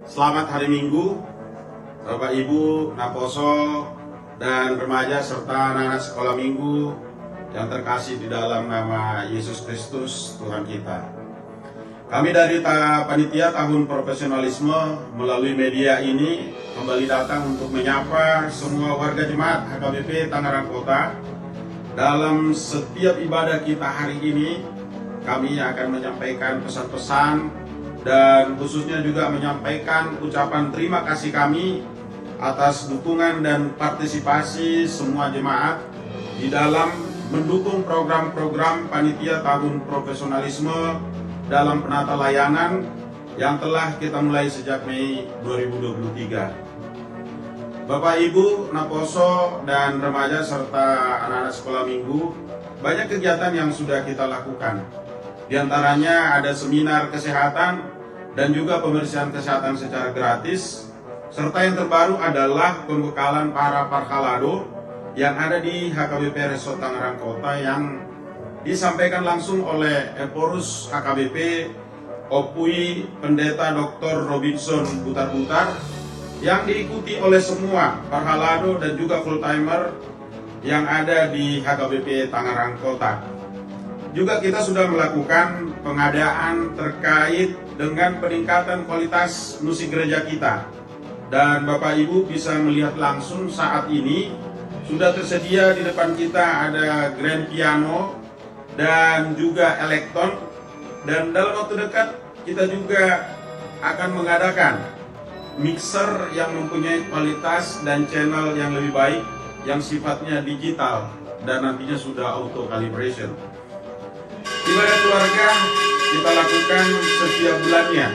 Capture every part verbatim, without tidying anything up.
Selamat hari Minggu, Bapak Ibu, naposo, dan remaja serta anak-anak sekolah minggu yang terkasih di dalam nama Yesus Kristus, Tuhan kita. Kami dari ta-, Panitia Tahun Profesionalisme melalui media ini kembali datang untuk menyapa semua warga jemaat H K B P Tangerang Kota. Dalam setiap ibadah kita hari ini, kami akan menyampaikan pesan-pesan dan khususnya juga menyampaikan ucapan terima kasih kami atas dukungan dan partisipasi semua jemaat di dalam mendukung program-program Panitia Tahun Profesionalisme dalam Penata Layanan yang telah kita mulai sejak Mei dua ribu dua puluh tiga. Bapak, Ibu, naposo, dan remaja, serta anak-anak sekolah minggu, banyak kegiatan yang sudah kita lakukan. Di antaranya ada seminar kesehatan dan juga pemeriksaan kesehatan secara gratis, serta yang terbaru adalah pembekalan para parhalado yang ada di H K B P Resort Tangerang Kota yang disampaikan langsung oleh Ephorus H K B P, Ompu I Pendeta Doktor Robinson Butarbutar, yang diikuti oleh semua parhalado dan juga full timer yang ada di H K B P Tangerang Kota. Juga kita sudah melakukan pengadaan terkait dengan peningkatan kualitas musik gereja kita. Dan Bapak Ibu bisa melihat langsung saat ini sudah tersedia di depan kita ada grand piano dan juga elektron. Dan dalam waktu dekat kita juga akan mengadakan mixer yang mempunyai kualitas dan channel yang lebih baik, yang sifatnya digital dan nantinya sudah auto calibration. Ibadah keluarga kita lakukan setiap bulannya,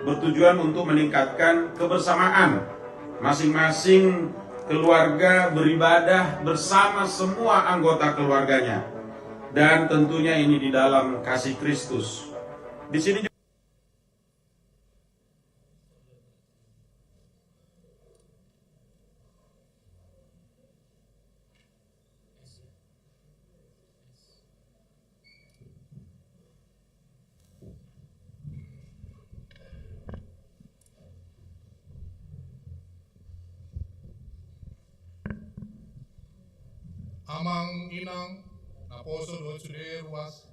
bertujuan untuk meningkatkan kebersamaan. Masing-masing keluarga beribadah bersama semua anggota keluarganya. Dan tentunya ini di dalam kasih Kristus. Di sini juga Amang inang, naposo dohot sude ruas,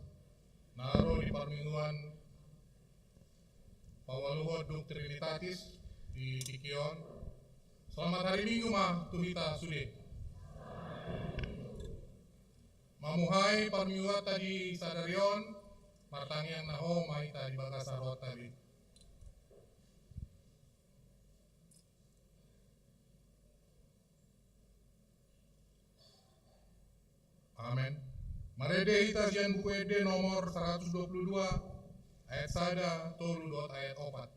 na ro di parmingguan paualuhon dung Trinitatis di tingki on. Selamat hari Minggu ma tu hita sude. Mamuhai parmingguanta di sadari on, martangiang na hohom ma hita di bagasan rohanta be. Amen. Marende hita sian Buku Ende nomor saratus dua pulu dua, ayat sada, tolu dohot ayat opat.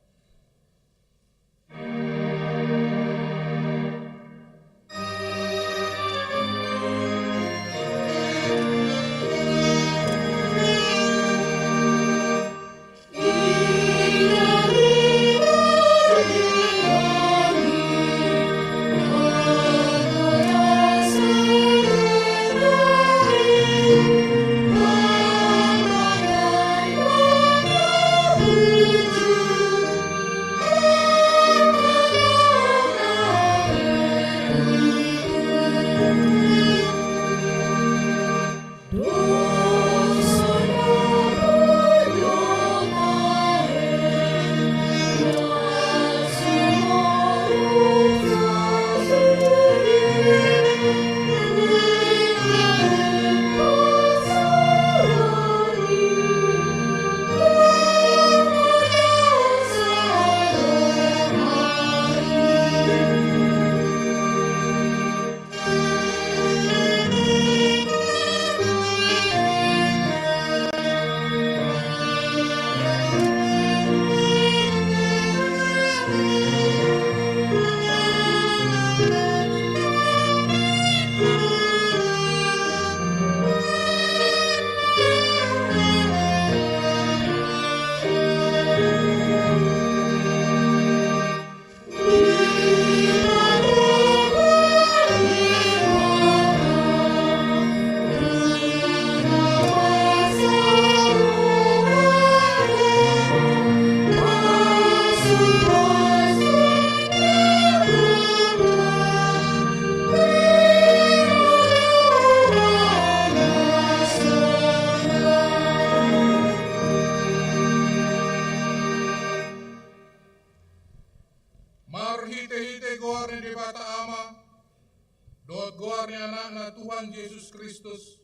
dohot goar ni Anakna Tuhan Jesus Kristus,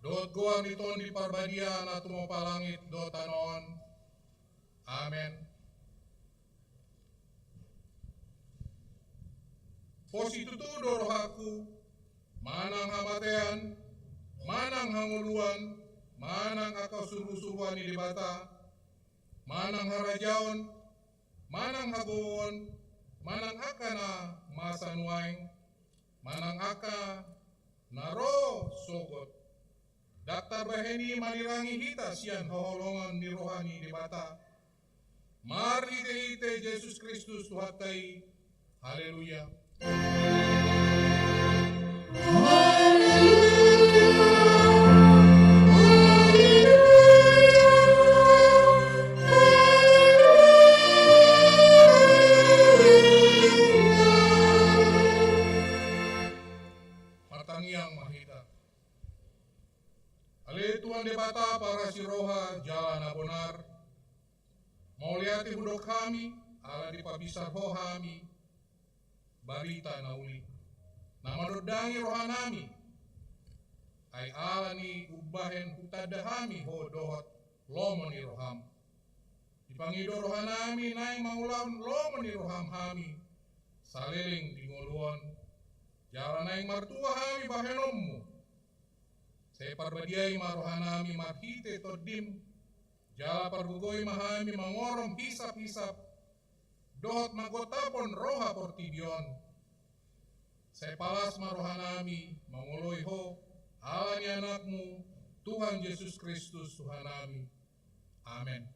dohot goar ni Tondi Parbadia na tumompa langit dohot tano on. Amen. Pos situtu do rohangku, manang hamatean, manang hangoluan, manang angka surusuruan ni Debata, manang harajaon, manang hagogoon, manang angka na masa nuaeng, manang angka na ro sogot. Ndang tarbahen i manirangi hita sian haholongan ni roha ni Debata. Marhitehite Jesus Kristus Tuhanta i. Haleluya. Martangiang ma hita. Ale Tuhan Debata parasi roha jala na bonar, mauliate hudok hami ala dipabinsar Ho hami barita na uli na mandondangi rohanami. Ai ala ni i umbahen hutanda hami Ho dohot lomo ni roham. Dipangido rohanami naeng mangulahon lomo ni roham hami saleleng di ngolu on. Jala naeng martua hami bahenonmu. Sai parbadiai ma rohanami marhite Tondim. Jala pargogoi ma hami mangorom hisaphisap dohot manggontapon roha portibi on. Sai palas ma rohanami mangoloi Ho ala ni Anakmu Tuhan Jesus Kristus Tuhanami. Amen.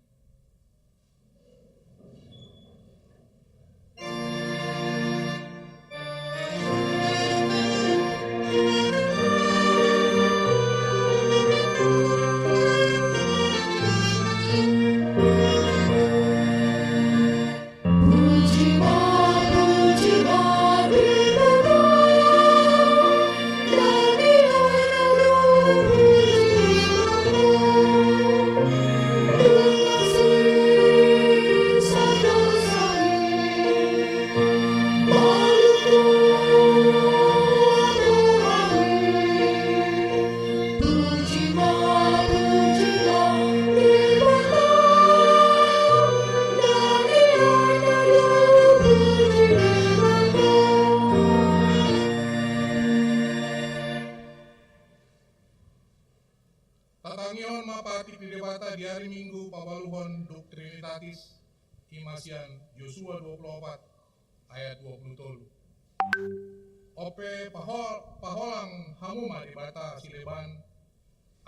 Tatangihon ma patik ni Debata di ari Minggu pabaluhon duk Trinitatis, i ma sian Josua dua pulu opat ayat dua pulu tolu. On pe pahol-, paholang hamu ma debata sileban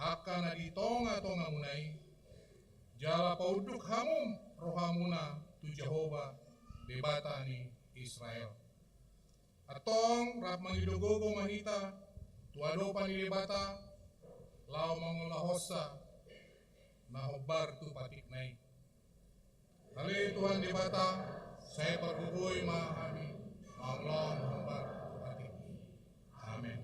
angka na di tongatongamuna i, jala paunduk hamu rohamuna tu Jahowa, Debata ni Israel. Antong rap mangido gogo ma hita tu adopan ni Debata, laho mangulahonsa na hombar tu patikna i. Ale Tuhan Debata, sai pargogoi ma hami mangulahon hombar tu patik i. Amen.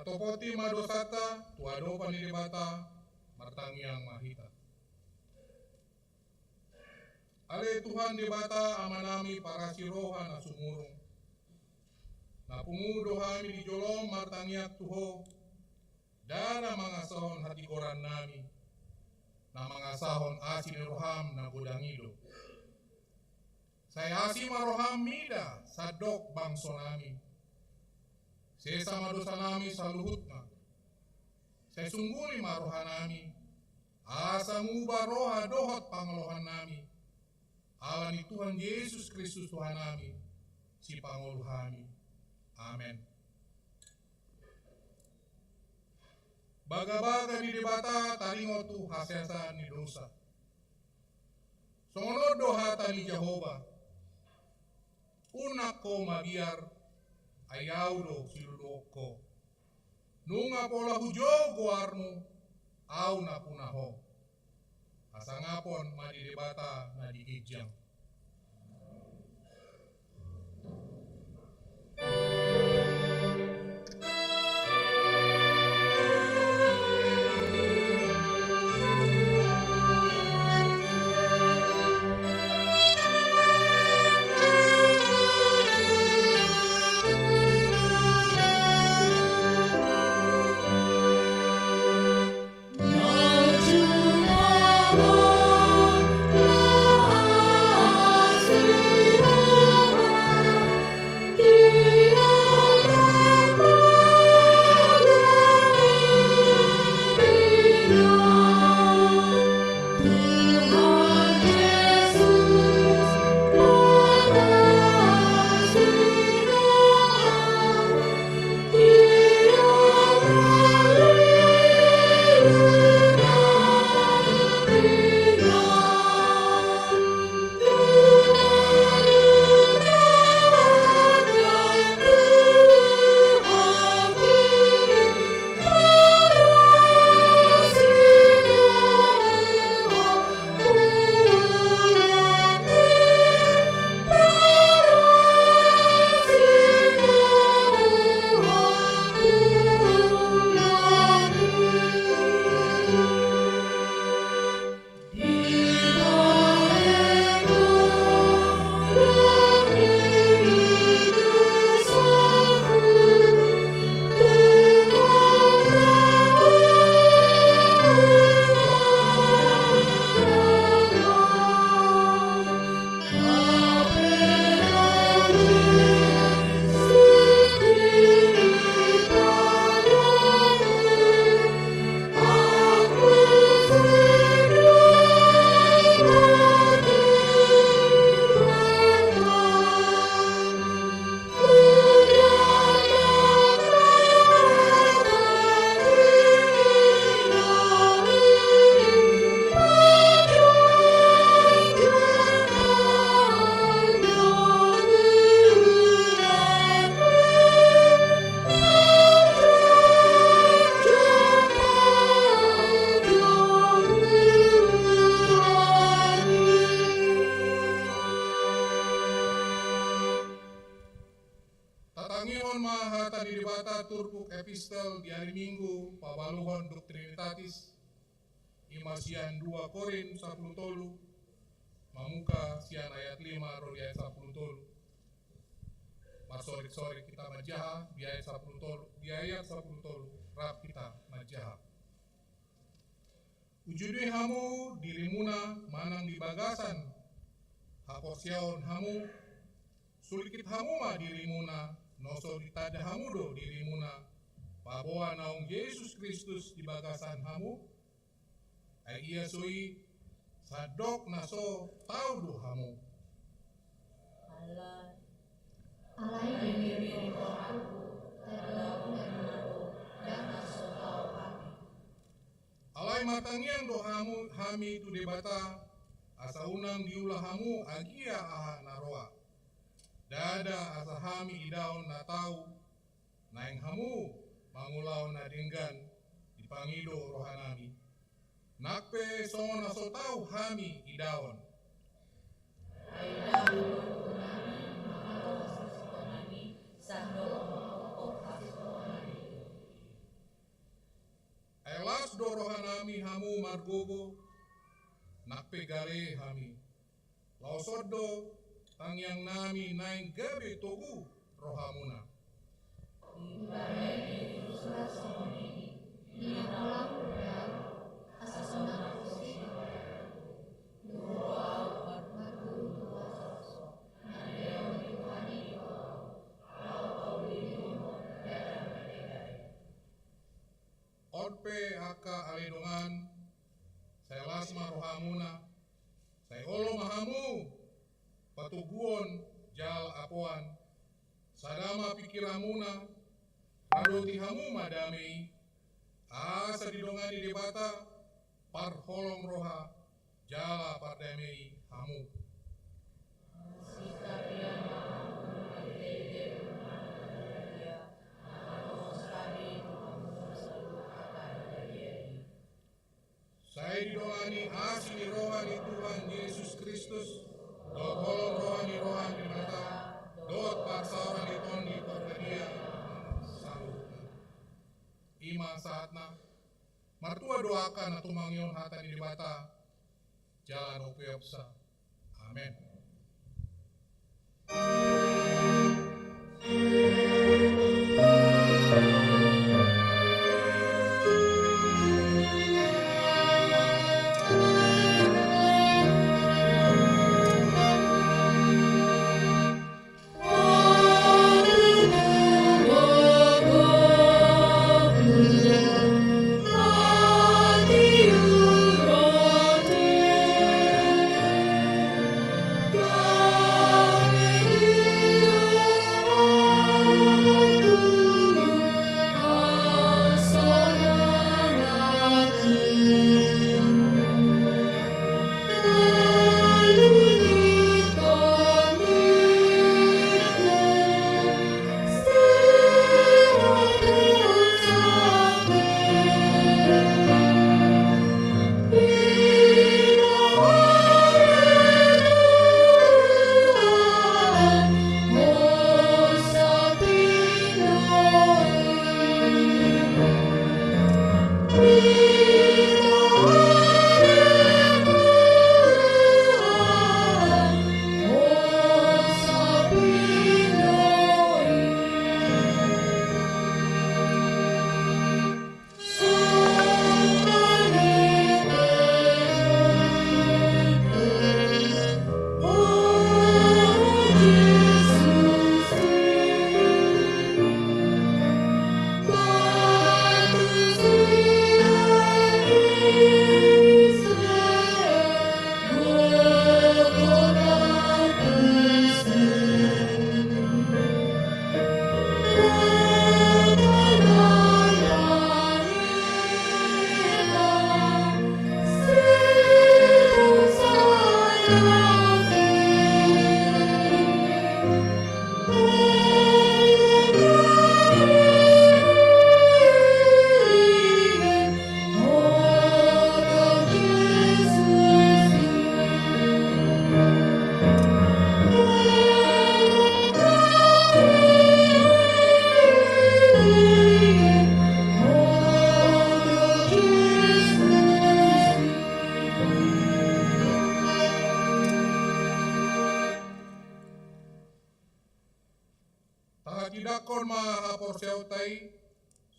Topoti ma dosanta tu adopan ni Debata, martangiang ma hita. Ale Tuhan Debata Amanami parasi roha na sumurung, na pungu do hami di jolom martangiang tu Ho, ndada mangasahon hatigorannami, na mangasahon asi ni roham na godang i do. Sai asi ma roham mida sandok bangsonami. Sesa ma dosanami saluhutna. Sai sungguli ma rohanami, asa muba roha dohot pangoloannami. Ala ni Tuhan Jesus Kristus Tuhanami, Sipangolu hami. Amen. Bagabaga ni Debata taringot tu haseasaan ni dosa. Songon on do hata ni Jahowa: Unang ho mabiar, ai Ahu do siluluhon ho. Nunga pola hujou goarmu, Ahu nampuna ho. Hasangapon ma di Debata na di ginjang. Tatangihon ma hata ni Debata turpuk epistel di ari Minggu pabaluhon Doctrina Trinitatis, i ma sian dua Korint sampulu tolu, mamungka sian ayat lima ro di ayat sampulu tolu. Marsorik-sorik hita manjaha di ayat sampulu tolu, di ayat sampulu tolu, rap hita manjaha. Ujui hamu dirimuna manang di bagasan haporseaon hamu, sulikit hamu ma dirimuna, noso ditanda hamu do dirimuna, paboa naung Jesus Kristus di bagasan hamu, ai ia so i, sandok na so tau do hamu. Alai, alai dengke do rohangku, tanda unang do, ndang na so tau hami. Alai martangiang do hamu, hami tu Debata, asa unang diula hamu agia aha na roa. Ndada asa hami idaon na tau, naeng hamu mangulahon na denggan dipangido rohanami. Nang pe songon na so tau hami idaon. Ai ndang dohot hami mangalo hasesonami, sandok mangkophop hasesonami. hamu margogo, nang pe gale hami. Laos on do tangiang nami naeng gabe togu rohamuna. Imbahen i tusula songon i, ninna holang do au, asa sonang do siholanku. Dua au marguru tu aso, na nilehon ni Tuhan i tu au, laho paulihon dalan na denggan. On pe angka ale dongan, sai las ma rohamuna, sai olo ma hamu patoguon jala apoan, sada ma pingkiranmuna, radoti hamu ma dame i, asa didongani Debata parholong roha jala pardamei hamu. Sai didongani asi ni roha ni Tuhan Jesus Kristus, dohot holong roha ni roha ni Debata, dohot parsaoran ni Tondi Parbadia, saluhutna. I ma sahatna. Martua do angka na tumangihon hata ni Debata jala na umpeopsa. Amen. Tahatindangkon ma haporseaonta i,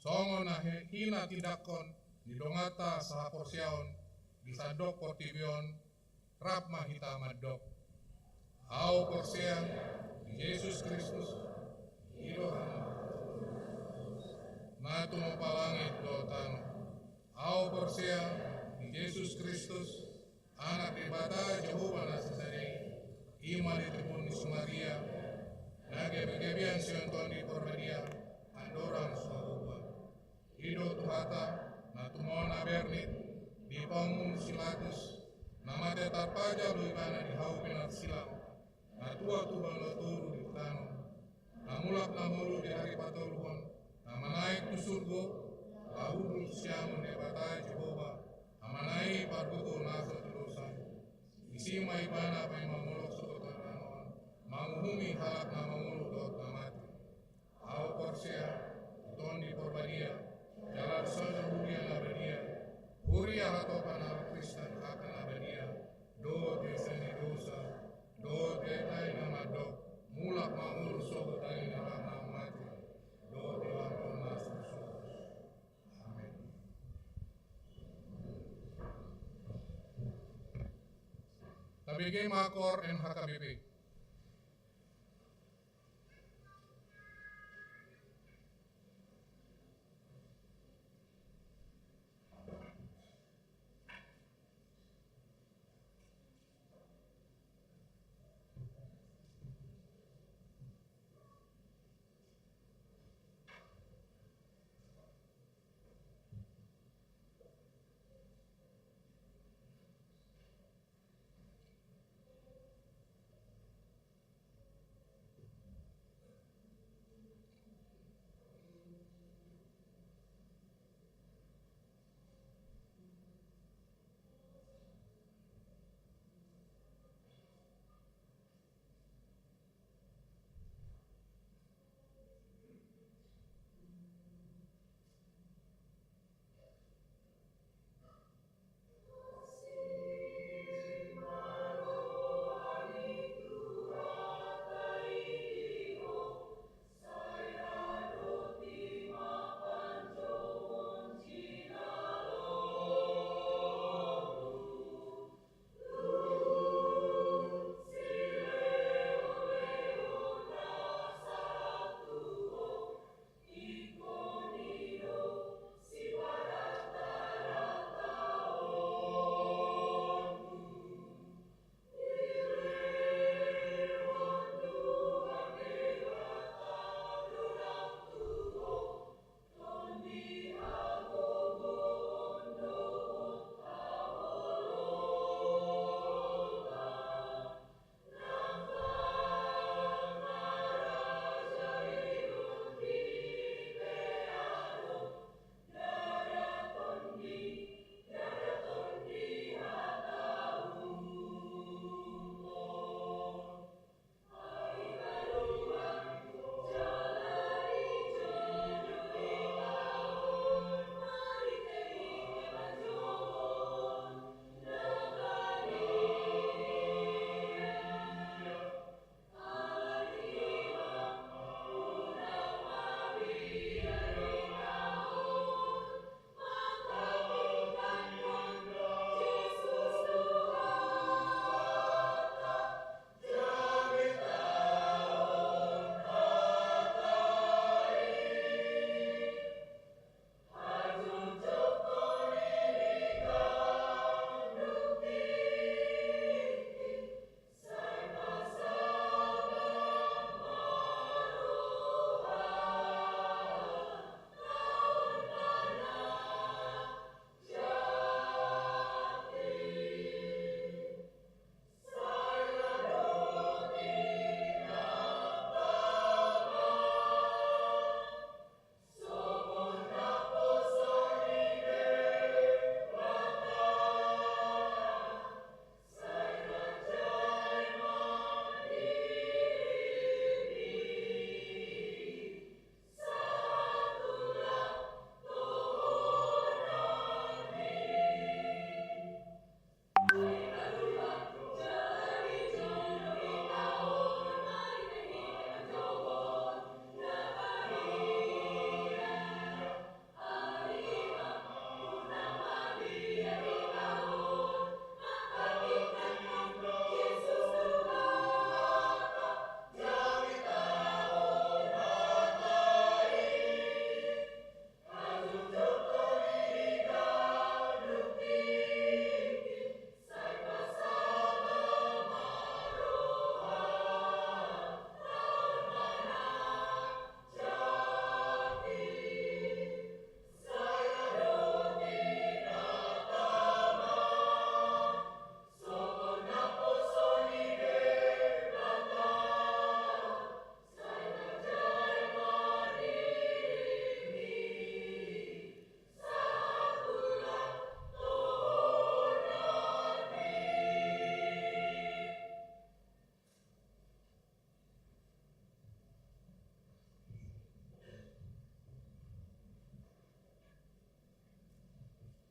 songon na he-, hinatindangkon ni donganta sahaporseaon di sandok portibi on, rap ma hita mandok. Au porsea di Jesus Kristus, i do hamu na tumompa langit dohot tano. Au porsea di Jesus Kristus, Anak Debata Jahowa na sasada i, i ma na tinopa ni si Maria, na gabe-gabean sian Tondi Porbadia, andorang so hagogoan. I do Tuhanta, na tumon na bernit, dipaungun si Pilatus, na mate tarpajal do ibana di hau pinarsilang, na tua tubu na toru di tano, na mulak na mangolu di ari patoluhon, na manaek tu surgo, laho hundul sian Debata Jahowa, Amana i pargogo na so tulosan. Disi ma ibana paima molok sogot tu tano on, manguhumi halak na mangolu dohot na mate. Au porsea di Tondi Porbadia, jala di sada huria na badia, huria B G ma KOR N H K B P.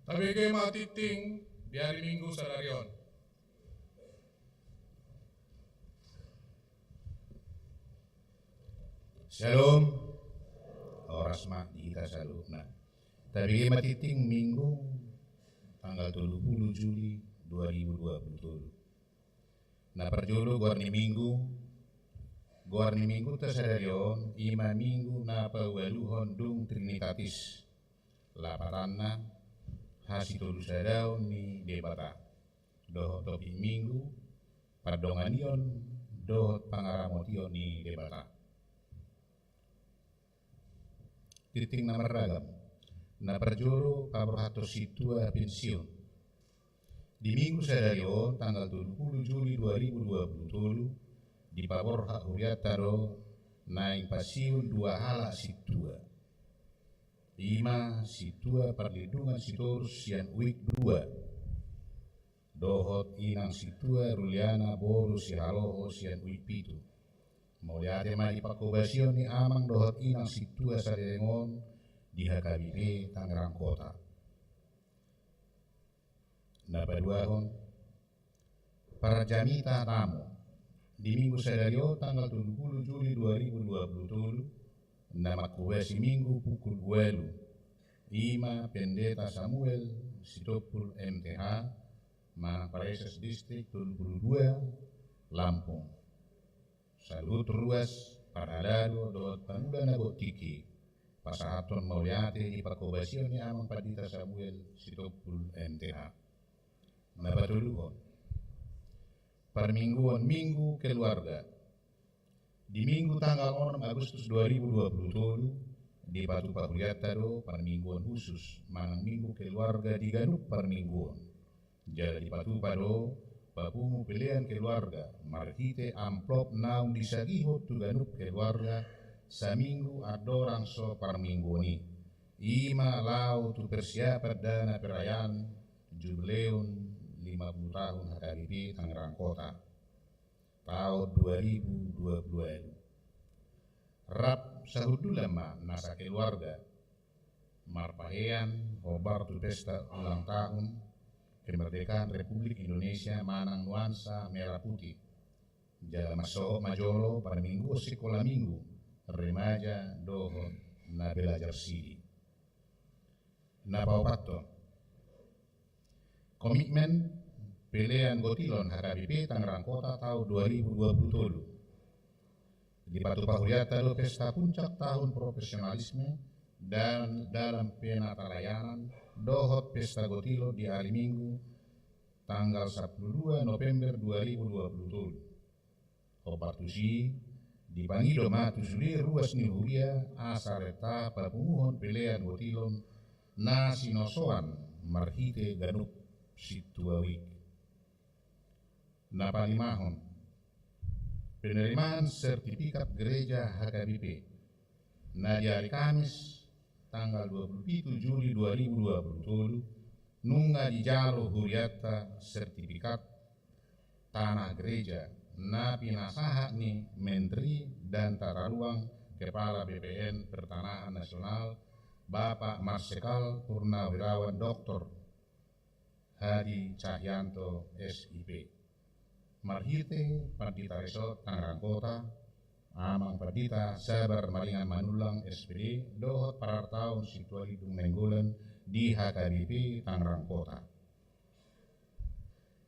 Tabege ma tingting di ari Minggu sadari on. Syalom. Horas ma di hita saluhutna. Tabege ma tingting Minggu tanggal tolu pulu Juli dua ribu dua pulu tolu. Na parjolo, goar ni minggu. Goar ni mingguta sadari on i ma minggu na paualuhon dung Trinitatis. Lapatanna, hasitolusadaon ni Debata. Dohot topik minggu, pandonganion dohot pangaramotion ni Debata. Tingting na marragam. Na parjolo, paborhathon sintua pensiun. Di minggu sadari on, tanggal tolu pulu Juli dua ribu dua pulu tolu, dipaborhat hurianta do naeng pensiun dua halak sintua. I ma sintua Parlindungan Sitorus sian uik dua, dohot inang sintua Ruliana boru Sihaloho sian uik pitu. Mauliate ma di panghobasion ni amang dohot inang sintua saleleng on di H K B P Tangerang Kota. Na paduahon, parjamita tamu. Di minggu sadari on, tanggal tolu pulu Juli dua ribu dua pulu tolu, na manghobasi minggu pukul ualu, i ma Pendeta Samuel Sitompul M T H, manang Praeses Distrik tolu pulu dua, Lampung. Saluhut ruas, parhalado dohot pangula na gok tingki, pasahathon mauliate di panghobasion ni amang Pandita Samuel Sitompul M T H. Na patoluhon, parmingguon minggu keluarga. Di minggu tanggal onom Agustus dua ribu dua pulu tolu, dipatupa hurianta do parmingguon khusus manang minggu keluarga di ganup parmingguon. Jala dipatupa do papungu pelean keluarga marhite amplop naung disagihon tu ganup keluarga saminggu andorang so parmingguon i. I ma laho tu persiapan dana perayaan jubileum lima pulu tahun H K B P Tangerang Kota taon dua ribu dua pulu ualu. Rap sahundulan ma nasa keluarga marpahean hombar tu pesta ulang tahun kemerdekaan Republik Indonesia manang nuansa merah putih. Jala mansohot ma jolo parmingguon sikola minggu remaja dohot na belajar sidi. Na paopathon, komitmen pelean gotilon H K B P Tangerang Kota taon dua ribu dua pulu tolu. Dipatupa hurianta do pesta puncak tahun profesionalisme dan dalam penatalayanan dohot pesta gotilon di ari Minggu tanggal sampulu dua November dua ribu dua pulu tolu. Hombar tusi, dipangido ma tu sude ruas ni huria asa renta papunguhon pelean gotilon na sinosoan marhite ganup sintua uik. Na palimahon, penerimaan sertifikat gereja H K B P. Na di ari Kamis tanggal dua pulu pitu Juli dua ribu dua pulu tolu, nunga dijalo hurianta sertifikat tanah gereja na pinasahat ni Menteri dan Tata Ruang Kepala B P N Pertanahan Nasional, Bapak Marsikal Purnawirawan Doktor Hadi Cahyanto, S I P. Marhite Pandita Resort Tangerang Kota, Amang Pandita Sabar Maringan Manullang, S P D, dohot parartaon Sintua Lindung Nainggolan di H K B P Tangerang Kota.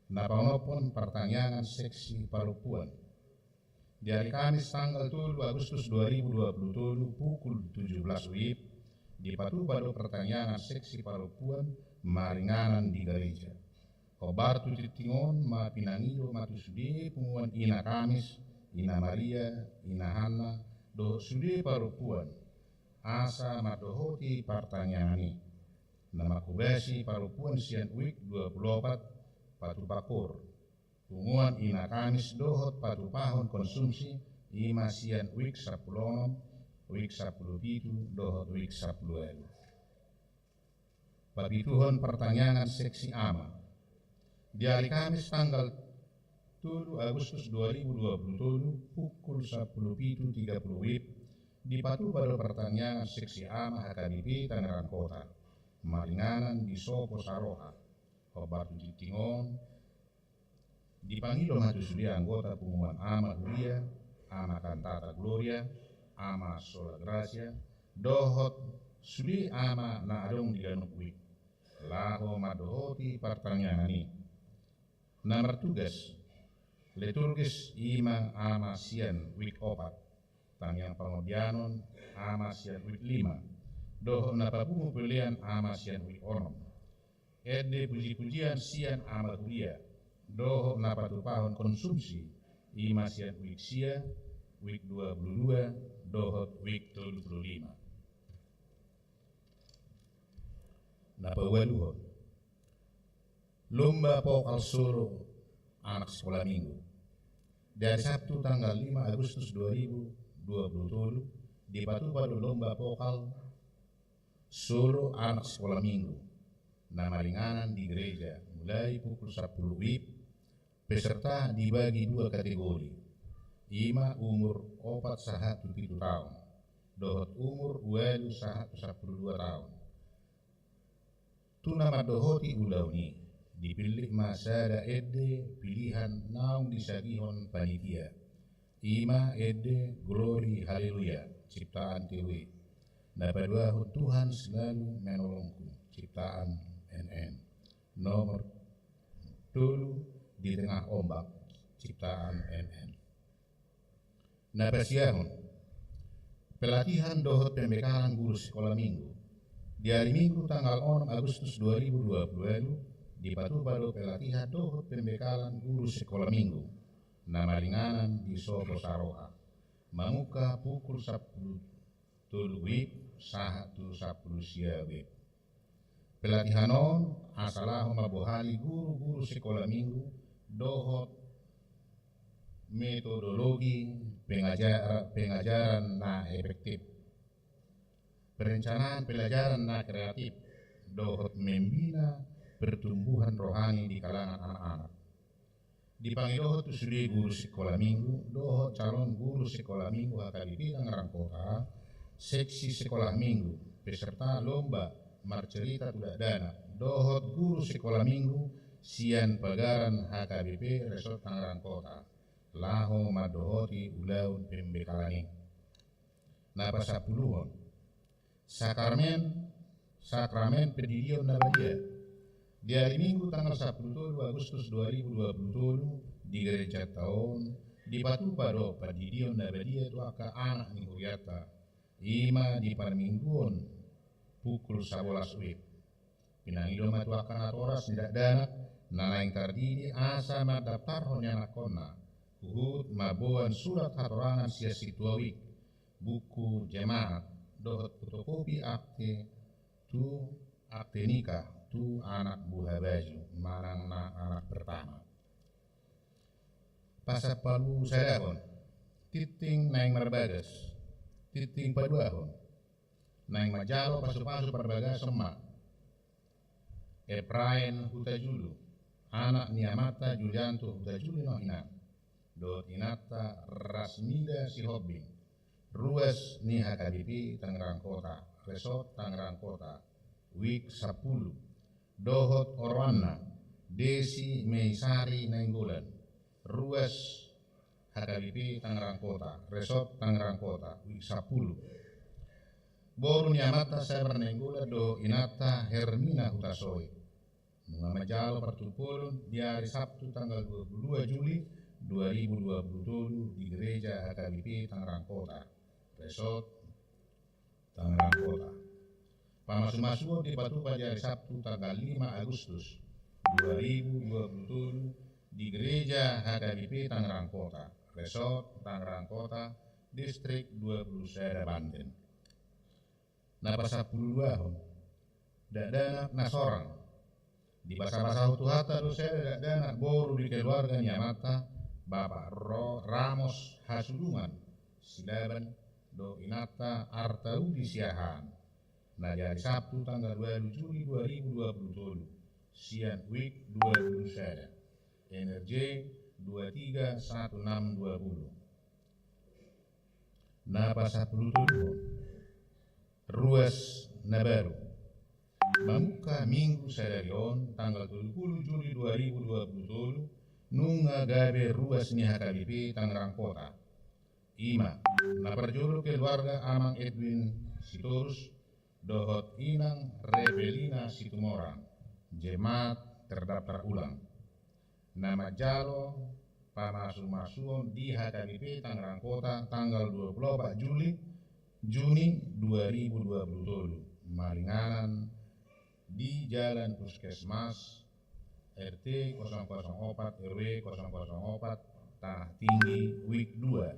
Na paonomhon, partangiangan seksi parompuan. Di ari Kamis tanggal tolu Agustus dua ribu dua pulu tolu pukul tujuh belas W I B, dipatupa do partangiangan seksi parompuan maringanan di gareja. Hombar tu tingting on ma pinangido ma tu sude punguan Ina Kamis, Ina Maria, Ina Hanna, dohot sude parompuan, asa mandohoti partangiangan i. Na manghobasi parompuan sian uik dua pulu opat, patupa koor. Punguan Ina Kamis dohot patupahon konsumsi, i ma sian uik sampulu onom, uik sampulu pitu, dohot uik sampulu ualu. Papituhon, partangiangan seksi ama. Di ari Kamis tanggal tolu Agustus dua ribu dua pulu tolu, pukul sampulu pitu tiga pulu W I B, dipatupa do partangiangan seksi ama H K B P Tangerang Kota, maringanan di Sopo Saroha. Hombar tu tingting on, dipangido ma tu sude anggota punguan Ama Huria, Ama Cantata Gloria, Ama Sola Gracia, dohot sude ama na adong di ganup uik, laho mandohoti partangiangan i. Na martugas Liturgis i ma ama sian wik opat. Tangiang Pangordianon ama sian wik lima. Dohot na papungu pelean ama sian wik onom. Ende puji-pujian sian ama kuria. Dohot na patupahon konsumsi i ma sian wik sia, wik dua pulu dua, dohot wik tolu pulu lima. Na paualuhon. Lomba pokal solo anak sekolah minggu. Di hari Sabtu tanggal lima Agustus dua ribu dua puluh tolu, dipatupa do lomba pokal solo anak sekolah minggu. Na maringanan di gereja, mulai pukul sapuluh wib, peserta dibagi dua kategori. I ma umur opat sahat tu pitu taon. Dohot umur ualu sahat tu sapuluh dua taon. Tu na mandohoti ulaon i, dipillit ma sada ende pilihan naung disagihon panitia. I ma ende Glory Haleluya, ciptaan T W. Na paduahon Tuhan Selalu Menolongku, ciptaan N N. Nomor tolu Di Tengah Ombak, ciptaan N N. Na pasiahon. Pelatihan dohot pembekalan guru sekolah minggu. Di hari Minggu tanggal onom Agustus dua ribu dua puluh walu, dipatupa do pelatihan dohot pembekalan guru sekolah minggu. Na maringanan di Sopo Saroha. Mamungka pukul sapuluh tolu wib sahat tu sapuluh sia wib. Pelatihan on asa laho mambohali guru-guru sekolah minggu dohot metodologi pengajar-, pengajaran na efektif, perencanaan pelajaran na kreatif, dohot membina pertumbuhan rohani di kalangan anak-anak. Dipangidohon tu sude guru sekolah minggu dohot calon guru sekolah minggu H K B P Tangerang Kota, seksi sekolah minggu, peserta lomba marcerita tu dakdanak, dohot guru sekolah minggu sian pagaran H K B P Resort Tangerang Kota, laho mandohoti ulaon pembekalan i. Na pasampuluhon. Sakramen, sakramen pendidion na badia. Di hari Minggu tanggal sapuluh tolu Agustus dua ribu dua puluh tolu, di gereja taon, dipatupa do pendidion na badia tu angka anak ni hurianta. I ma di parmingguon pukul sabolas wib. Pinangido ma tu angka natoras ni dakdanak na naeng tardidi asa mandaptarhon ni anakkonna, huhut mamboan surat hatorangan sian sintua wik, buku jemaat, dohot fotokopi akte tu akte nikah tu anak buha baju manang na anak pertama. Pasampulusadahon. Tingting naeng marbagas. Tingting paduahon. Naeng manjalo pasupasu parbagason ma Epraen Hutajulu, anak ni amanta Julianto Hutajulu Nohinan, dohot inanta Rasmida Sihombing, ruas ni H K B P Tangerang Kota, Resort Tangerang Kota, wik sampulu, dohot oroanna Desi Meisari Nainggolan, ruas H K B P Tangerang Kota, Resort Tangerang Kota, wik sampulu. Boru ni amanta Sabar Nainggolan dohot inanta Hermina Hutasoit. Nunga manjalo partumpolon di hari Sabtu tanggal dua puluh dua Juli dua ribu dua puluh tolu di gereja H K B P Tangerang Kota, Resort Tangerang Kota. Pamasumasuon dipatupa di hari Sabtu tanggal lima Agustus dua ribu dua puluh tolu di gereja H K B P Tangerang Kota, Resort Tangerang Kota, Distrik dua puluh sada Banten. Na pasampuluduahon. Dakdanak na sorang. Dipasabasahon Tuhanta do sada dakdanak boru di keluarga ni amanta, Bapak Ro-, Ramos Hasudungan Silaban, dohot inanta Artaudi Siahaan. Na di hari Sabtu tanggal ualu Juli dua ribu dua puluh tolu, sian wik dua puluh sada, N R J dua tiga satu enam dua puluh. Na pasampulutoluhon. Ruas na baru. Mamungka Minggu sadari on, tanggal tolu pulu Juli dua ribu dua puluh tolu, nunga gabe ruas ni H K B P Tangerang Kota. I ma, na parjolo keluarga Amang Edwin Sitorus, dohot Inang Rebelina Situmorang, jemaat terdaftar ulang. Na manjalo pamasumasuon di H K B P Tangerang Kota tanggal dua puluh opat Juli, Juni dua ribu dua puluh tolu, maringanan di Jalan Puskesmas, R T kosong kosong opat, R W kosong kosong opat, Tanah Tinggi, Wik dua,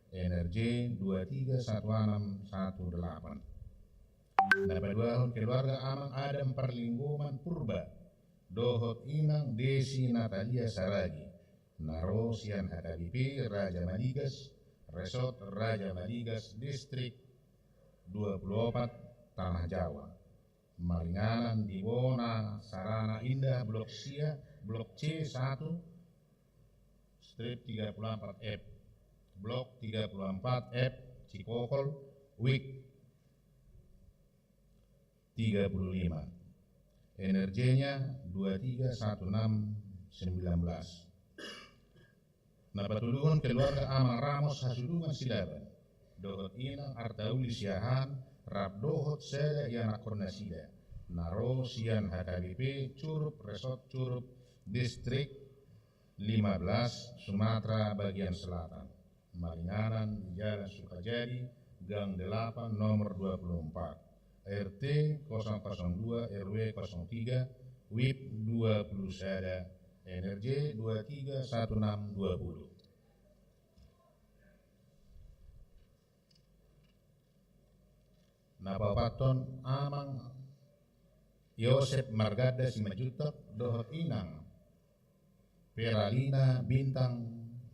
N R J dua tiga satu enam satu delapan. Na paduahon, keluarga Amang Adam Parlinggoman Purba dohot Inang Desi Natalia Saragi, na ro sian H K B P Raja Madigas, Resort Raja Madigas, Distrik dua puluh opat, Tanah Jawa. Maringanan di Bona Sarana Indah, Blok sia, Blok C satu, Strip tiga puluh empat F, Blok tiga puluh empat F, Cikokol, Wik tiga puluh lima. N R J-nya dua tiga satu enam sembilan belas. Na patoluhon, keluarga Amang Ramos Hasudungan Silaban dohot Inang Artauli Siahaan rap dohot sada ianakkon nasida, na ro sian H K B P Curup, Resort Curup, Distrik lima belas, Sumatera bagian selatan. Maringanan di Jalan Sukajadi, Gang delapan, nomor dua puluh empat, R T kosong kosong dua, R W kosong tiga, Wik dua puluh sada, N R J dua tiga satu enam dua puluh. Na paopathon, Amang Yosep Marganda Simanjuntak dohot Inang Peralina Bintang,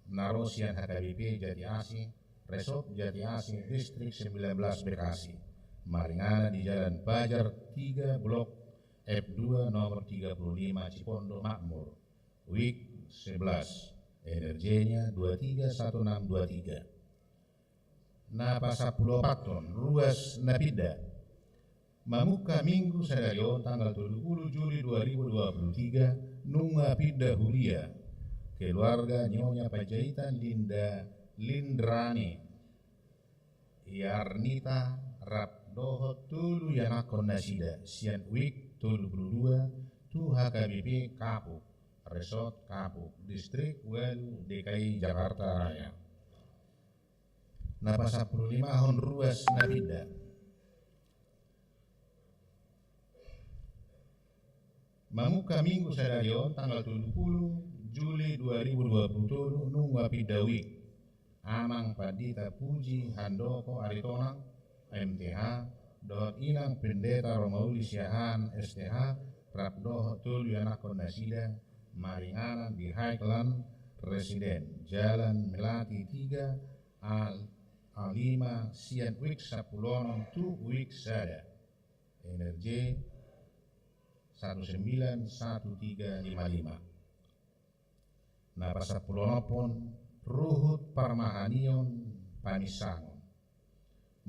na ro sian H K B P Jati Asih, Resort Jati Asih, Distrik sembilan belas, Bekasi. Maringanan di Jalan Pajar tiga, Blok F dua, nomor tiga puluh lima, Cipondo Makmur, Wik sebelas, N R J-nya dua tiga satu enam dua tiga. Na pasampulu opathon, ruas na pinda. Mamungka Minggu sadari on tanggal tolu pulu Juli dua ribu dua pulu tiga, nunga pinda huria keluarga Nyonya Panjaitan Linda Lindrani Yarnita rap dohot tolu ianakkon nasida sian Wik tolu pulu dua tu H K B P Kapuk, Resort Kapuk, Distrik walu, D K I Jakarta Raya. Na pasampulu limahon, ruas na pinda. Mamungka Minggu sadari on tanggal tolu pulu Juli dua ribu dua pulu tolu, nunga pinda Wik Amang Pandita Puji Handoko Aritonang, M T H, dohot Inang Pendeta Romauli Siahaan, S T H, rap dohot tolu ianakkon nasida, maringanan di Highland Resident, Jalan Melati tiga, A, A lima, sian Wik sampulu onom tu Wik sada, N R J satu sembilan satu tiga lima lima. Na pasampulu onomhon, ruhut parmahanion paminsangon.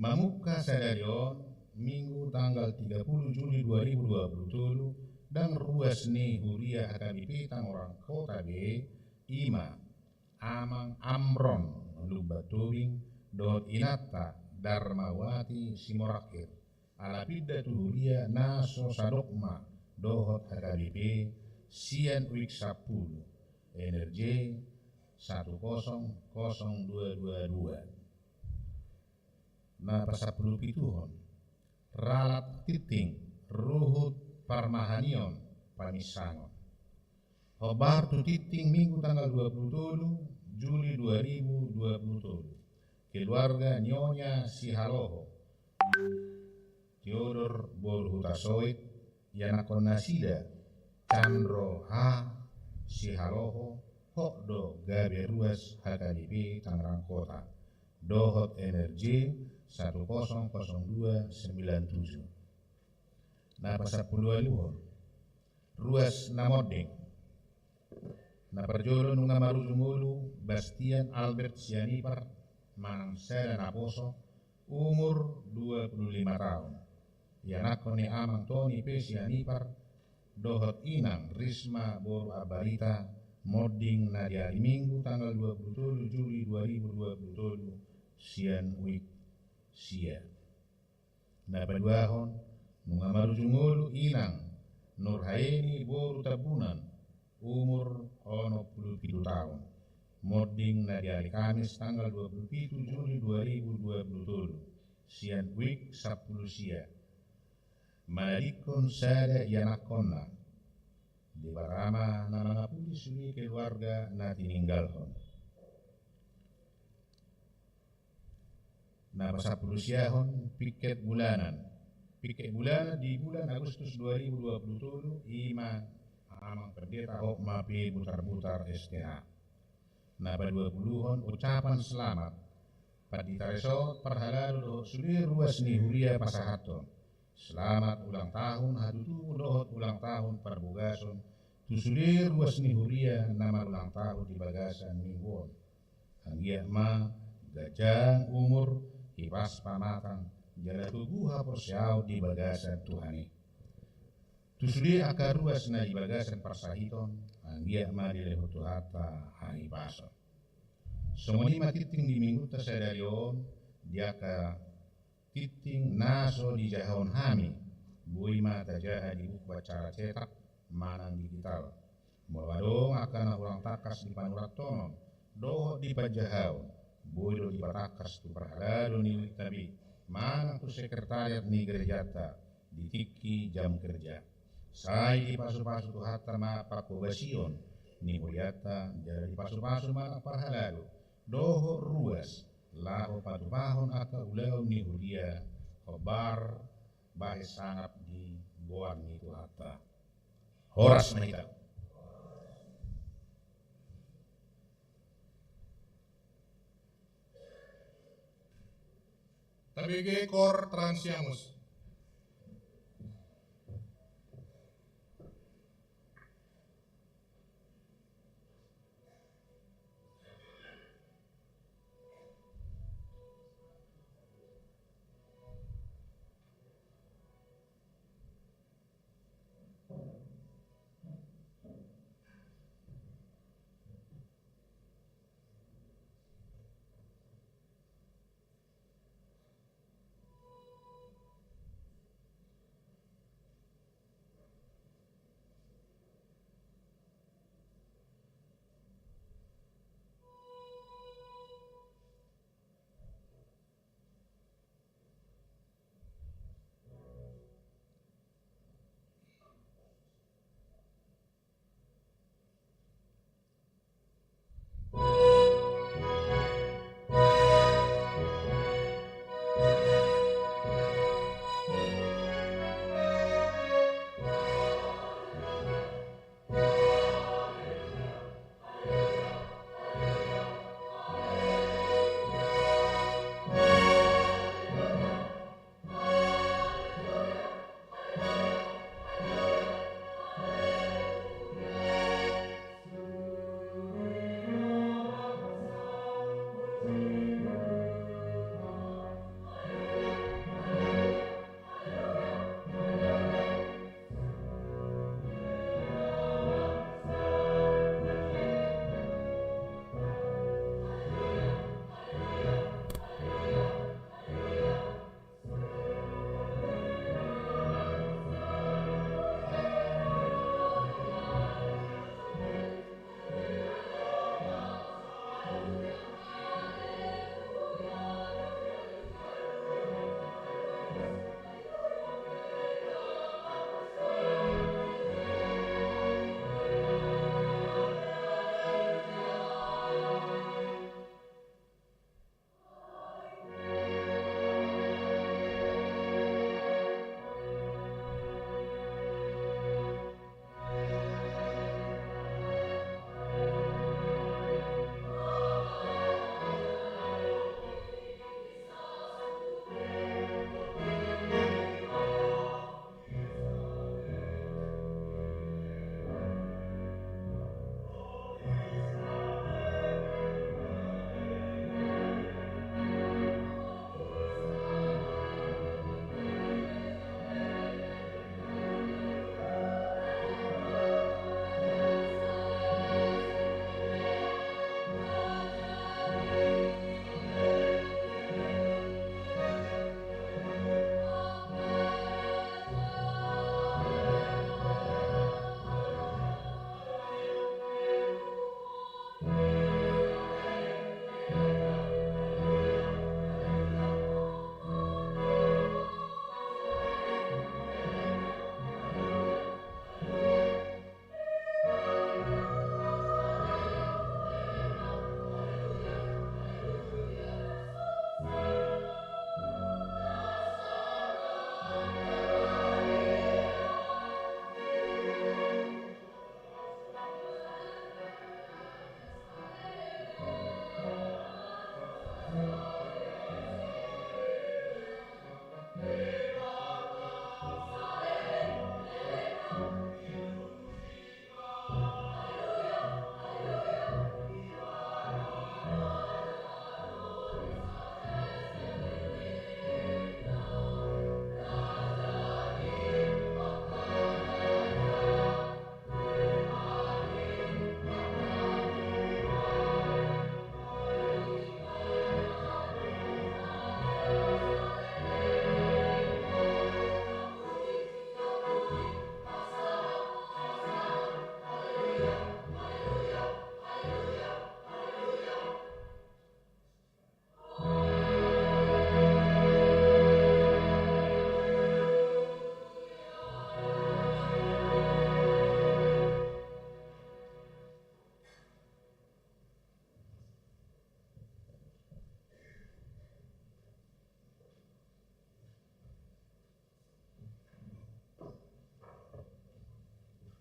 Mamungka sadari on, Minggu tanggal tiga pulu Juli dua ribu dua pulu tolu, ndang ruas ni huria H K B P Tangerang Kota be, i ma Amang Amron Lumban Tobing dohot inanta Darmawati Simorangkir, ala pinda tu huria na so sadogma dohot H K B P sian Wik sampulu, N R J satu kosong kosong dua dua dua. Na pasampulu pituhon, ralat tinting, ruhut parmahanion paminsangon. Hombar tu tinting Minggu tanggal dua pulu tolu Juli dua ribu dua pulu tolu, keluarga Nyonya Sihaloho Theodor boru Hutasoit, ianakkon nasida Chandro H Sihaloho, hot do gabe ruas H K B P Tangerang Kota, dohot N R J satu kosong kosong dua sembilan tujuh. Na pasampulu ualuhon, ruas na monding. Na parjolo, nunga marujung ngolu Bastian Albert Sianipar manang sada naposo, umur dua pulu lima taon, ianakkon ni Amang Toni P Sianipar dohot Inang Risma boru Ambarita, monding na di ari Minggu tanggal dua pulu tolu Juli dua ribu dua pulu tolu sian Wik sia. Na paduahon, nunga marujung ngolu Inang Nurhaeni boru Tambunan, umur onom pulu pitu taon, Monding na di ari Kamis tanggal dua puluh pitu Juli dua ribu dua puluh tolu, sian wijk sampulu sia, manadingkon sada ianakhonna, Debata ma na mangapuli sude keluarga na tininggalhon. Na pasampulu siahon, pingket bulanan. Pingket bulanan di bulan Agustus dua ribu dua puluh tolu, i ma Amang Pendeta Hotma P Butarbutar S T H. Na paduapuluhon, ucapan selamat. Pandita resort, parhalado dohot sude ruas ni huria pasahathon selamat ulang tahun hatutubu dohot ulang tahun parbogason tu sude ruas ni huria na marulang tahun di bagasan minggu on. Anggiat ma ganjang umur, hipas pamatang, jala togu haporseaon di bagasan Tuhan i. Tu sude angka ruas na di bagasan parsahiton, anggiat ma dilehon Tuhanta hahipason. Songon i ma tintin di minggunta sadari on, di angka tintin na so dijahahon hami, boi ma tajaha di buku acara cetak manang digital. Molo adong angka na hurang tangkas di panurathonon dohot di panjahaon, boi do dipatangkas tu parhalado ni wijk tabi manang tu sekretariat ni gerejanta di tingki jam kerja. Sai dipasupasu Tuhanta ma panghobasion ni hurianta, jala dipasupasu ma nang parhalado dohot ruas laho patupahon angka ulaon ni huria hombar bahen sangap di goar ni Tuhanta. Horas ma hita. Tabege kor Transiamus.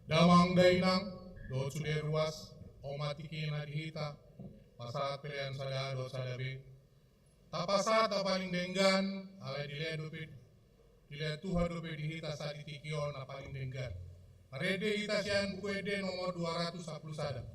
Damang dainang, dohot sude ruas, on ma tingkina di hita, pasahat pelean sada dohot sada be. Tapasahat na paling denggan, alai dilehon dope, dilehon Tuhan dope di hita sada di tingki on na paling denggan. Marende hita sian Buku Ende nomor dua ratus sampulu sada.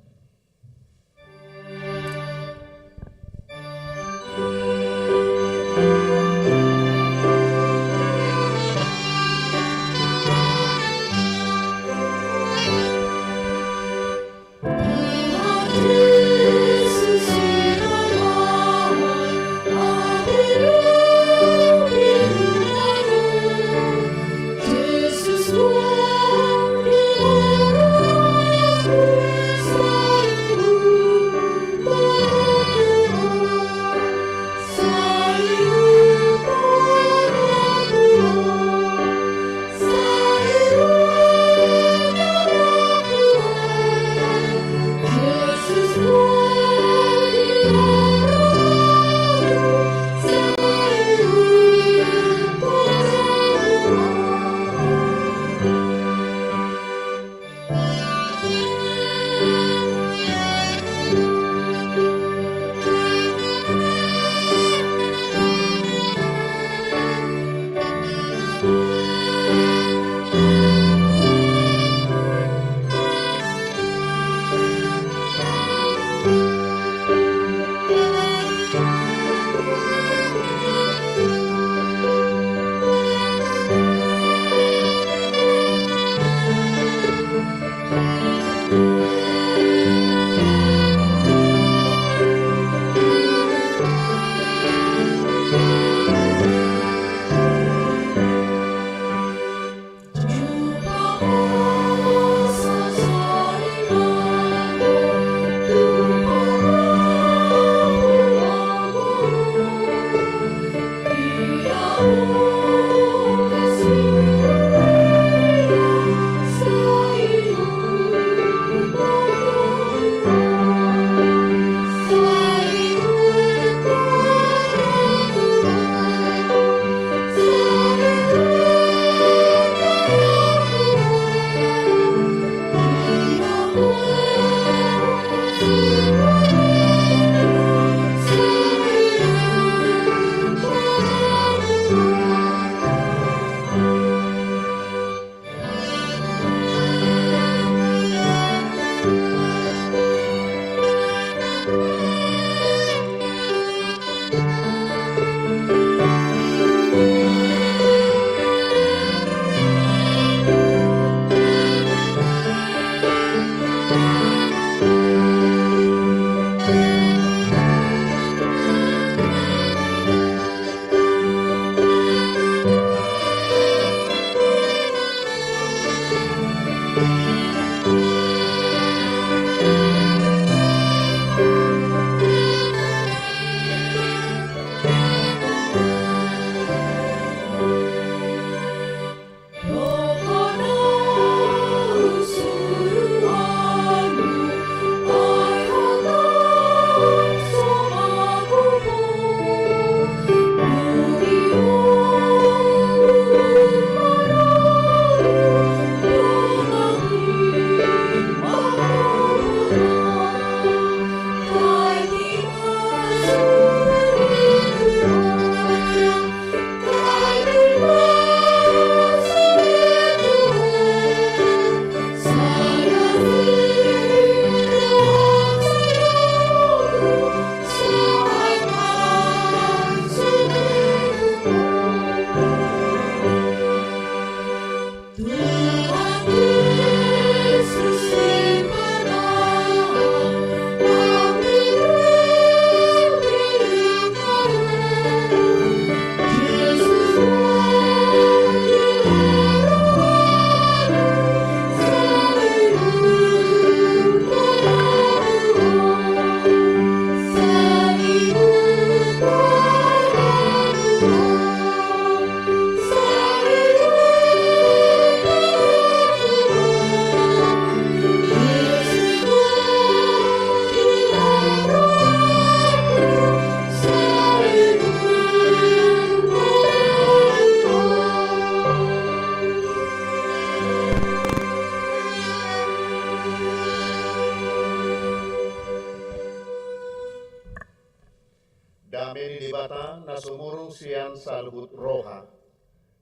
sumurung sian saluhut roha,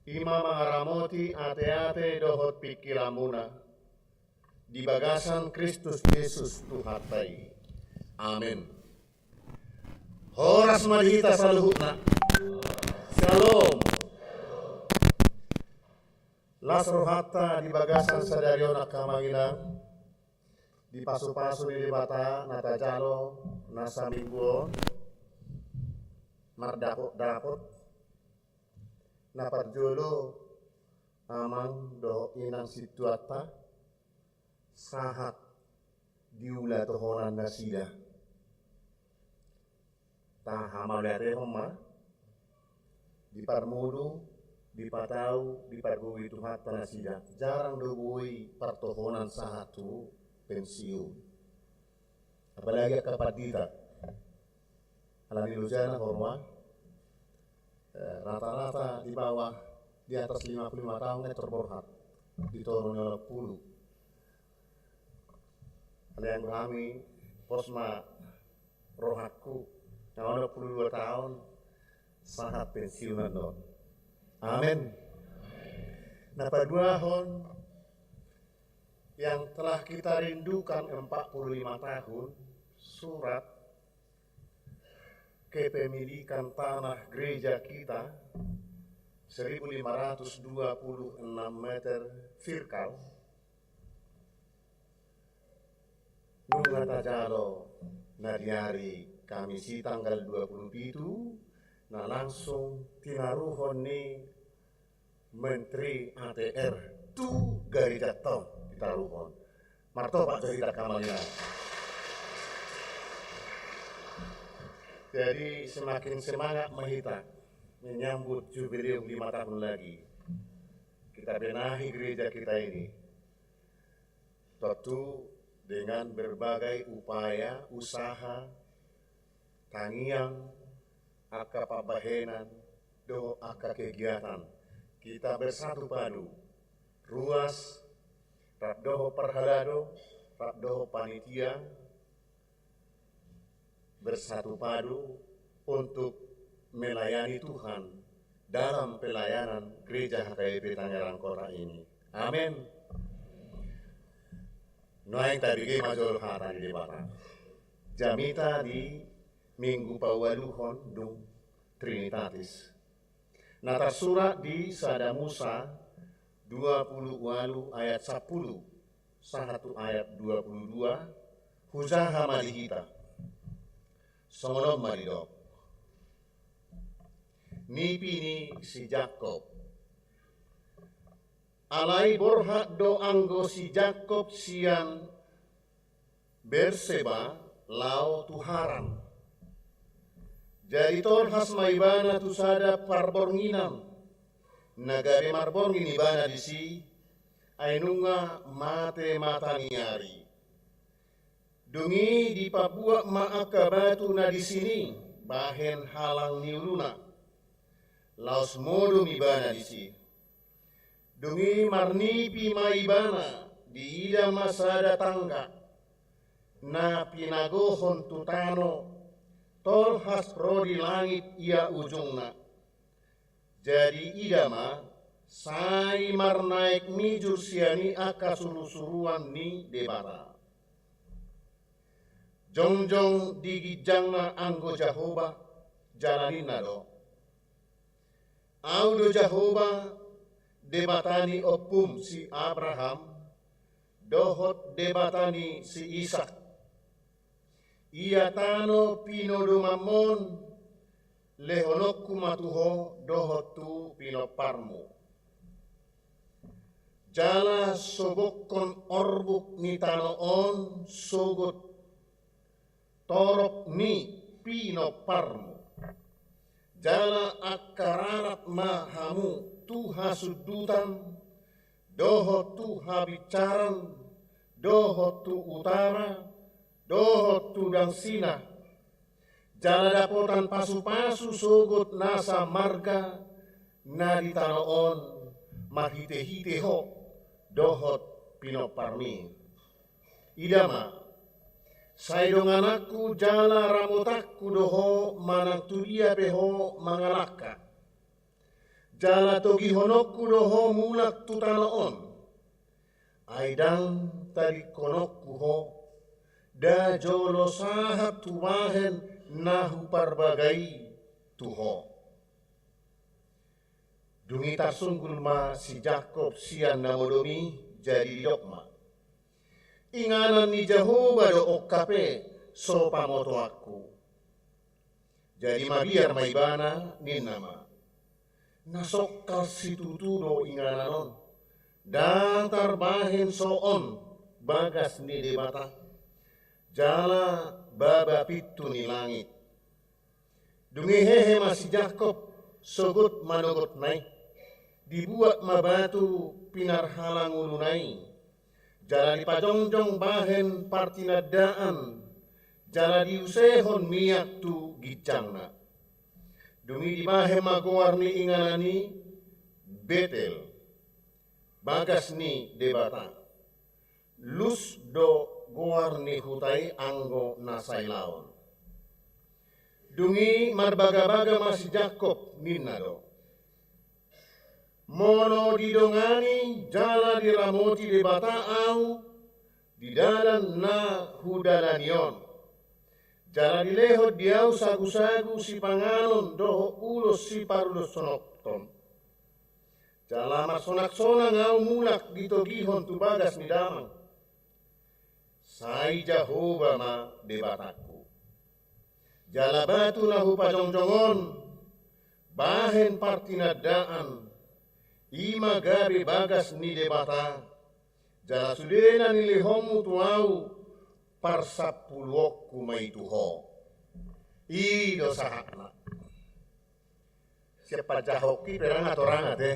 i ma mangaramoti ateate dohot pingkiranmuna di bagasan Kristus Jesus Tuhanta i. Amen. Horas ma di hita saluhutna. Syalom. Las rohanta di bagasan sadari on, angka amang inang, di pasupasu ni Debata na tajalo na saminggu on, mardapotdapot. Na parjolo, amang dohot inang sintuanta, sahat diula tohonan nasida. Tahamauliatehon ma, diparmudu, dipatau, dipargogoi Tuhanta nasida. Jarang do boi partohonan sahat tu pensiun. Apalagi angka pandita. Alani lojana horma, eh, rata-rata di bawah, di atas lima puluh lima taon, eh, terborhat. Di toru ni onom pulu. Alai anggo hami, pos ma rohangku, na onom pulu dua taon, sahat pensiunan do. Amen. Na paduahon, yang telah kita rindukan empat puluh lima tahun, surat kepemilikan tanah gereja kita, seribu lima ratus dua puluh enam meter firkal, nunga tajalo na di ari Kamisi tanggal dua puluh pitu, na langsung tinaruhon ni Menteri A T R tu garejanta on ditaruhon. Martopak jo hita, angka amang inang. Jadi, semakin semangat ma hita menyambut jubileum lima tahun lagi. Kita benahi gereja kita ini. Tentu dengan berbagai upaya, usaha, tangiang, angka pambahenan, dohot angka kegiatan, kita bersatu padu, ruas, rap dohot parhalado, rap dohot panitia, bersatu padu untuk melayani Tuhan dalam pelayanan Gereja H K B P Tangerang Kota ini. Amin. Nuaeng tabege ma jolo hata ni Debata. Jamita di Minggu paualuhon dung Trinitatis. Na tarsurat di Sada Musa dua pulu ualu ayat sampulu sahat tu ayat dua pulu dua, hujaha ma di hita. Songon on ma didok. Nipi ni si Jakkob. Alai borhat do anggo si Jakkob sian Berseba laho tu Haran. Jadi tolhas ma ibana tu sada parbornginan, na gabe marborngin ibana disi, ai nunga mate mata ni ari. Dung i dipabuat ma angka batu na disi ni bahen halang ni uluna. Laos modom ibana disi. Dung i marnipi ma ibana, diida ma sada tangga, na pinagohon tu tano, tolhas ro di langit ia ujungna. Jadi ida ma, sai marnaek mijur sian i angka surusuruan ni Debata. Jongjong di ginjangna anggo Jahowa, jala ninna do: Ahu do Jahowa, Debata ni ompum si Abraham, dohot Debata ni si Isak. Ia tano pinodomanmon, lehononku ma tu ho dohot tu pinomparmu. Jala sogokkon orbuk ni tano on sogot torop ni pinomparmu. Jala angka rarat ma hamu tu hasundutan, dohot tu habinsaran, dohot tu utara, dohot tu dangsina. Jala dapotan pasupasu sogot nasa marga na di tano on marhitehite ho dohot pinomparmi. Ida ma, Sai dongananku jala ramotanku do ho manang tu dia pe ho mangalangka. Jala togihononku do ho mulak tu tano on. Ai ndang tadingkononku ho, nda jolo sahat hubahen na huparbaga i tu ho. Dung i tarsunggul ma si Jakkob sian na modom i, jadi didok ma: Inganan ni Jahowa do ongkap e, so pamotoanku. Jadi mabiar ma ibana, ninna ma: Na songkal situtu do inganan on, nda tarbahen so on bagas ni Debata, jala baba pintu ni langit. Dung i hehe ma si Jakkob sogot manogotna i. Dibuat ma batu pinarhala ngoluna i, jala dipajongjong bahen partinandaan, jala diusehon miak tu ginjangna. Dung i dibahen ma goar ni inganan i Betel, bagas ni Debata. Lus do goar ni huta i anggo na sailaon. Dung i marbagabaga ma si Jakkob, ninna do: Molo didongani jala diramoti Debata ahu di dalan na hudalani on, jala dilehon di ahu sagusagu sipanganon dohot ulos siparuloshonon, jala marsonaksonang ahu mulak ditogihon tu bagas ni damang, sai Jahowa ma Debatangku. Jala batu na hupajongjong on bahen partinandaan, i ma gabe bagas ni Debata, jala sude na nilehonmu tu ahu parsampuluonku ma i tu ho. I do sahatna. Sian panjahahonki pe ndang atorang ate.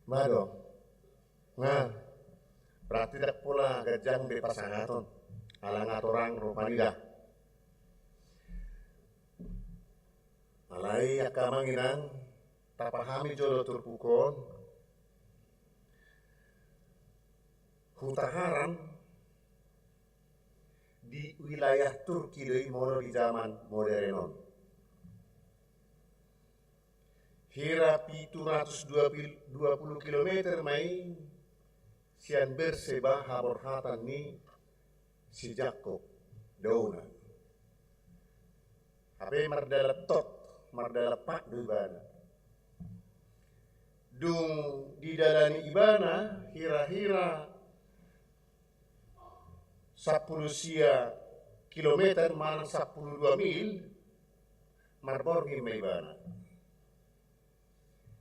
Ima do. Nga. Berarti ndang pola ganjang be pasangaton. Ala nga atorang rupani da. Alai angka amang inang, tapahami jolo turpuk on. Huta Haran di wilayah Turki do i molo di zaman modern on. Hira pitu ratus dua puluh kilometer ma i sian Berseba, haborhatan ni si Jakkob daona. Hape mardalan tot, mardalan pat do ibana. Dung didalani ibana hira-hira sampulu sia kilometer manang sampulu dua mil, marborngin ma ibana.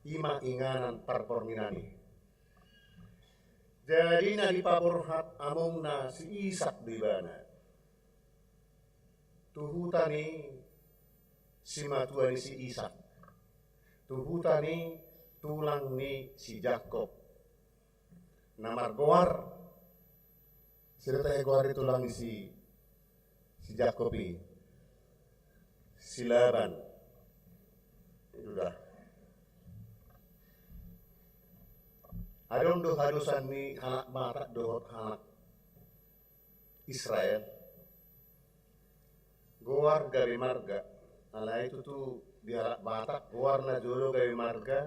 Ima inganan parbornginan i. Jadi na dipaborhat amongna si Isak do ibana tu huta ni simatua ni si Isak, tu huta ni tulang ni si Jakkob. Na margoar, sira tahe goar ni tulang ni si, si Jakkob i, si Laban. Sudah. Adong do hadosan ni halak Batak dohot halak Israel. Goar gabe marga. Alai tutu di halak Batak goar na jolo gabe marga.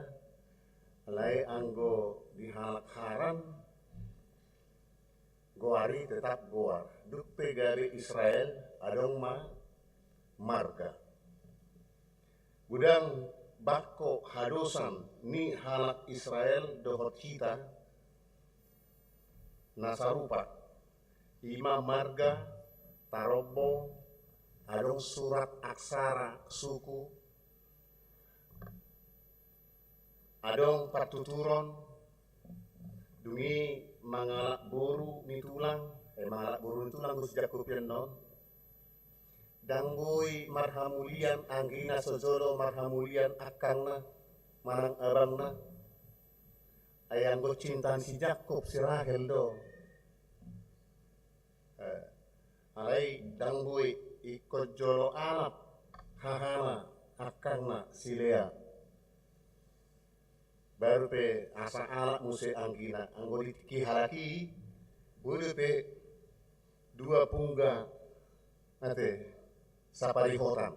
Alai anggo di halak Haran goar i tetap goar. Dung pe gabe Israel adong ma marga. Godang bangko hadosan ni halak Israel dohot hita na sarupa. Ima marga, tarombo, adong surat aksara suku, adong partuturon. Dung i mangalap boru ni tulang, eh, mangalap boru ni tulang do si Jakkob i annon. Ndang boi marhamulian anggina so jolo marhamulian angkangna manang abangna. Ai anggo cinta ni si Jakkob si Rahel do. Eh, alai ndang boi ingkon jolo alap hahana angkangna si Lea. Baru pe asa alap muse anggina, anggo di tingki halak i, boi dope dua pungga Ate, saparihotan.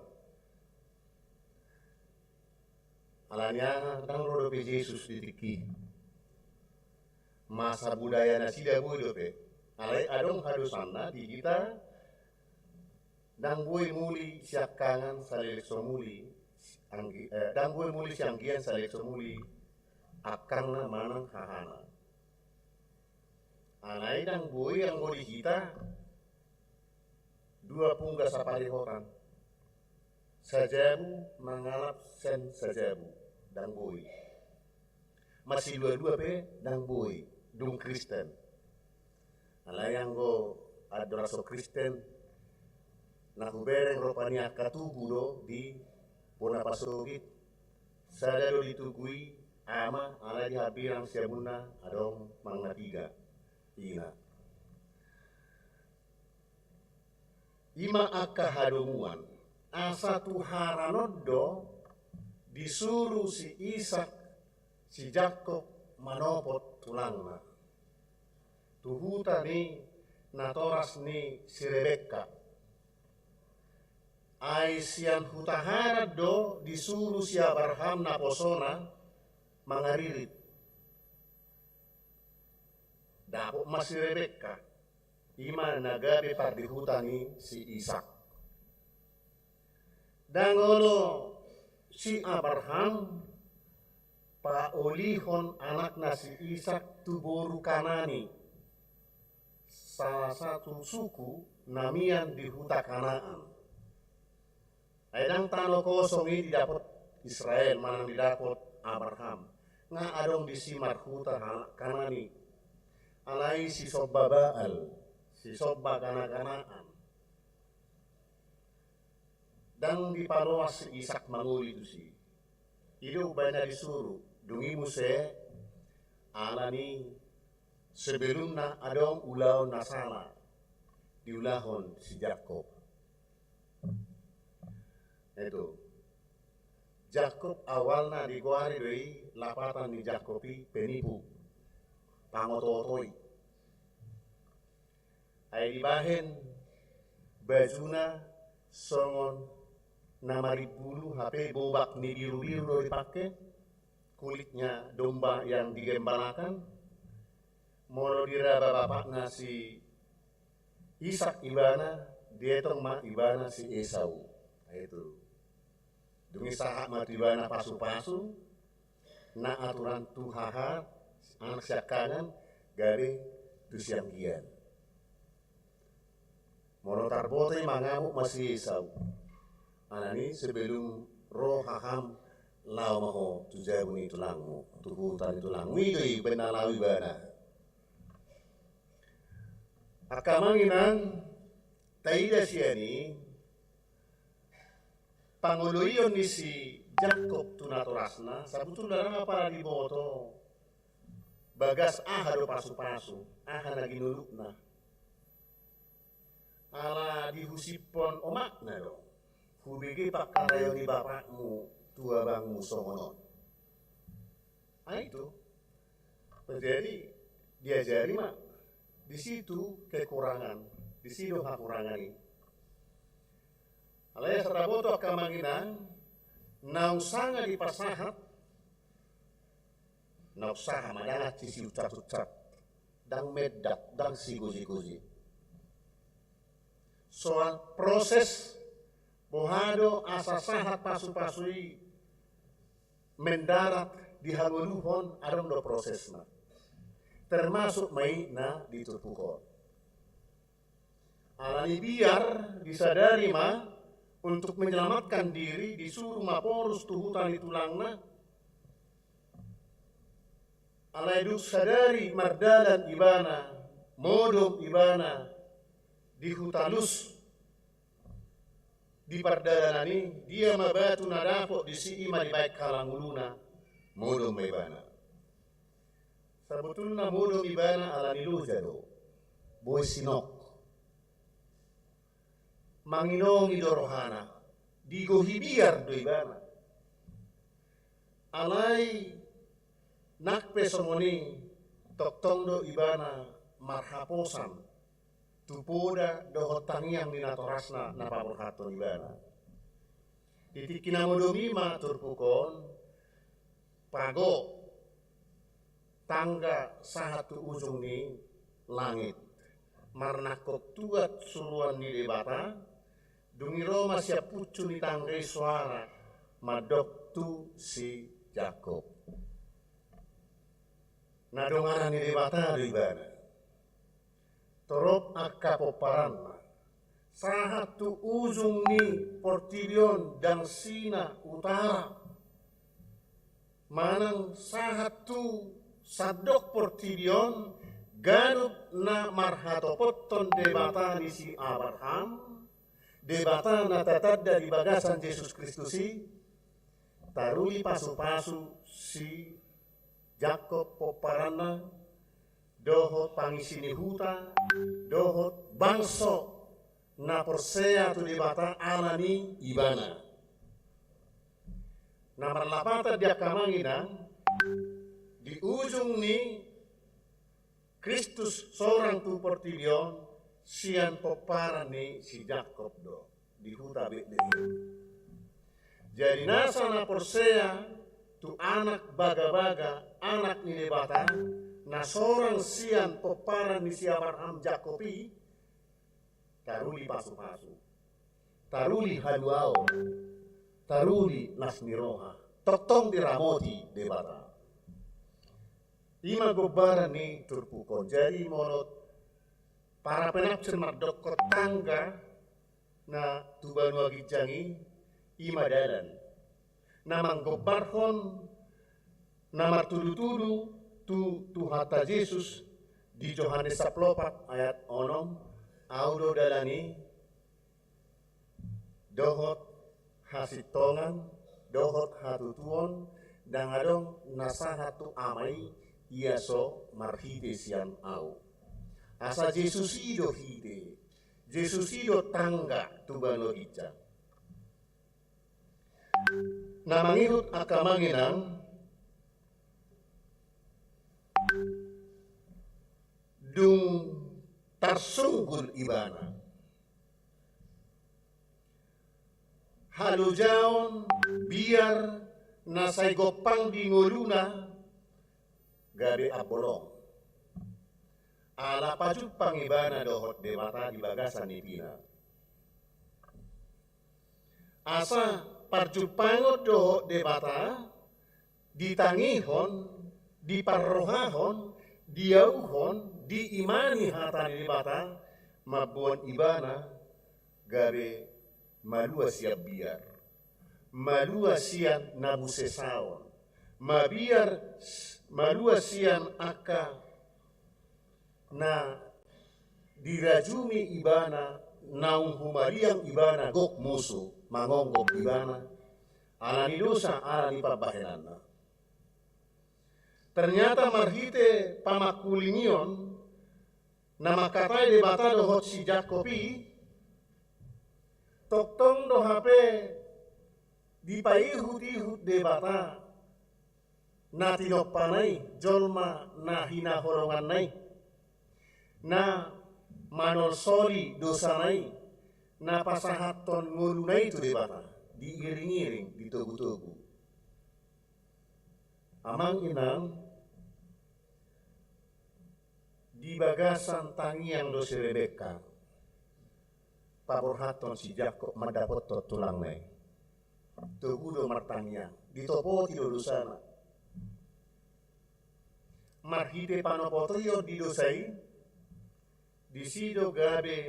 Alani aha? Ndang ro dope Jesus di tingki i. Masa budaya nasida boi dope. Alai adong hadosanna di hita. Ndang boi muli siangkangan saleleng so muli anggi-, eh, ndang boi muli sianggian saleleng so muli angkangna manang hahana. Alai ndang boi anggo di hita dua pungga saparihotan, sajabu mangalap sian sajabu, ndang boi. Masilualua pe ndang boi dung Kristen. Alai anggo andorang so Kristen, na hubereng rupani angka tugu do di bona pasogit. Sada do di tugu i ama, alai di hambirang siamunna adong manang na piga, ina. I ma angka hadomuan, asa tu Haran on do disuru si Isak si Jakkob manopot tulangna tu huta ni natoras ni si Rebekka. Ai sian huta Haran do disuru si Abraham naposona mangaririt. Dapot ma si Rebekka, i ma na gabe pardihuta ni si Isak. Ndang olo si Abraham paolihon anakna si Isak tu boru Kanani, salah satu suku na mian di huta Kanaan. Ai ndang tano kosong i didapot Israel manang didapot Abraham. Nga adong disi marhuta halak Kanani. Alai sisomba Baal, sisomba ganaganaan. Ndang dipaloas si Isak mangoli tusi. I do umbahen na disuru, dung i muse, alani sebelumna adong ulaon na sala diulahon si Jakkob. Itu. Jakkob awalna digoari do i, lapatan ni Jakkob i penipu, pangotootoi. Ai dibahen bajuna songon na marimbulu, hape bobak ni birubiru do dipake, kulitnya domba yang digembalakan. Molo diraba bapakna si Isak ibana, dietong ma ibana si Esau. Nah, itu. Dung i sahat ma tu ibana pasupasu, na aturan tu haha, anak siangkangan, gabe tu sianggian. Molo tarboto i mangamuk ma si Esau. Alani sebelum ro haham, laho ma ho tu jabu ni tulangmu, tu huta ni tulangmu. I do i umbahen na laho ibana. Angka amang inang, taida sian i, pangoloion ni si Jakkob tu natorasna, sabotulna ndang apala diboto bagas aha do pasupasu, aha na ginolukna. Ala dihusiphon omakna do, hubege pangkataion ni bapakmu tu abangmu songon on. Ah, itu. Jadi, diajari ma. Di situ kekurangan, di situ hakurangan i. Alai asa taboto angka amang inang, naung sanga dipasahat, naung sahat ma, ndang siucap-ucap, ndang mendak, ndang sigoji-goji. Soal proses, boha do asa sahat pasupasu i mendarat di hangoluhon, adong do prosesna. Termasuk ma i na di turpuk on. Alani biar disadari ma untuk menyelamatkan diri, disuru ma porus tu huta ni tulangna. Alai dung sadari mardalan ibana, modom ibana di huta Lus, di pardalanan i, dia ma batu na dapot disi, i ma dibaen halang uluna, modom ma ibana. Sabotulna modom ibana alani loja do, boi sinok. Manginongi do rohana, digohi biar do ibana. Alai nang pe songon i, tongtong do ibana marhaposan. tu poda dohot tangiang ni natorasna na paborhathon ibana. Di tingki na modom i ma turpuk on, pago, tangga sahat tu ujung ni langit, marnangkok tuat suruan ni Debata. Dung i ro ma sian puncu ni tangga i soara mandok tu si Jakkob. Na donganan ni Debata do ibana. Torop angka pomparanna, sahat tu ujung ni portibi on, dangsina utara, manang sahat tu sandok portibi on, ganup na marhatopothon Debata ni si Abraham, Debata na tatanda di bagasan Jesus Kristus i, taruli pasupasu si Jakkob pomparanna, dohot pangisi ni huta, dohot bangso na porsea tu Debata ala ni ibana. Na marlapatan di angka amang inang, di ujung ni Kristus sorang tu portibi on, sian pomparan ni si Jakkob do, di huta Betlehem. Jadi nasa na porsea tu anak bagabaga, anak ni Debata, na sorang sian pomparan ni si Abraham Jakkob i, taruli pasupasu, taruli haluaon, taruli las ni roha, tongtong diramoti Debata. I ma gombaran ni turpuk on. Jadi molo para penafsir mandokkon tangga na tu banua ginjang i, i ma dalan na manggombarhon na martudutudu tu Tuhanta Jesus di Johannes sampulu opat ayat onom, Ahu do dalan i, dohot hasintongan, dohot hatutuon, ndang adong na sahat tu Ama i, ia so marhite sian Ahu. Asa Jesus i do hite, Jesus i do tangga tu banua ginjang. Na mangihut angka amang inang, dung tarsunggul ibana, halojaon, biar na sai gompang di ngoluna gabe ambolong. Ala pajumpang ibana dohot Debata di bagasan nipina. Asa parjumpangon dohot Debata, ditangihon, diparrohahon, diauhon, diimani hata ni Debata, mamboan ibana gabe malua sian biar, malua sian na busesaon, mabiar, malua sian angka na dirajumi ibana, naung humaliang ibana gok musu mangonggop ibana, ala ni dosa, ala ni pambahenanna. Ternyata marhite pamangkulingion na mangkatai Debata dohot si Jakkob i, tongtong do hape dipaihut-ihut Debata na tinompana i, jolma na hinaholonganna i, na manolsoli dosana i, na pasahathon ngoluna i tu Debata, diiring-iring, ditogu-togu. Amang inang, di bagasan tangiang do si Rebekka paborhathon si Jakkob mandapothon tulangna i. Togu do martangiang, ditopoti do dosana. Marhite panopotion di dosa i, disi do gabe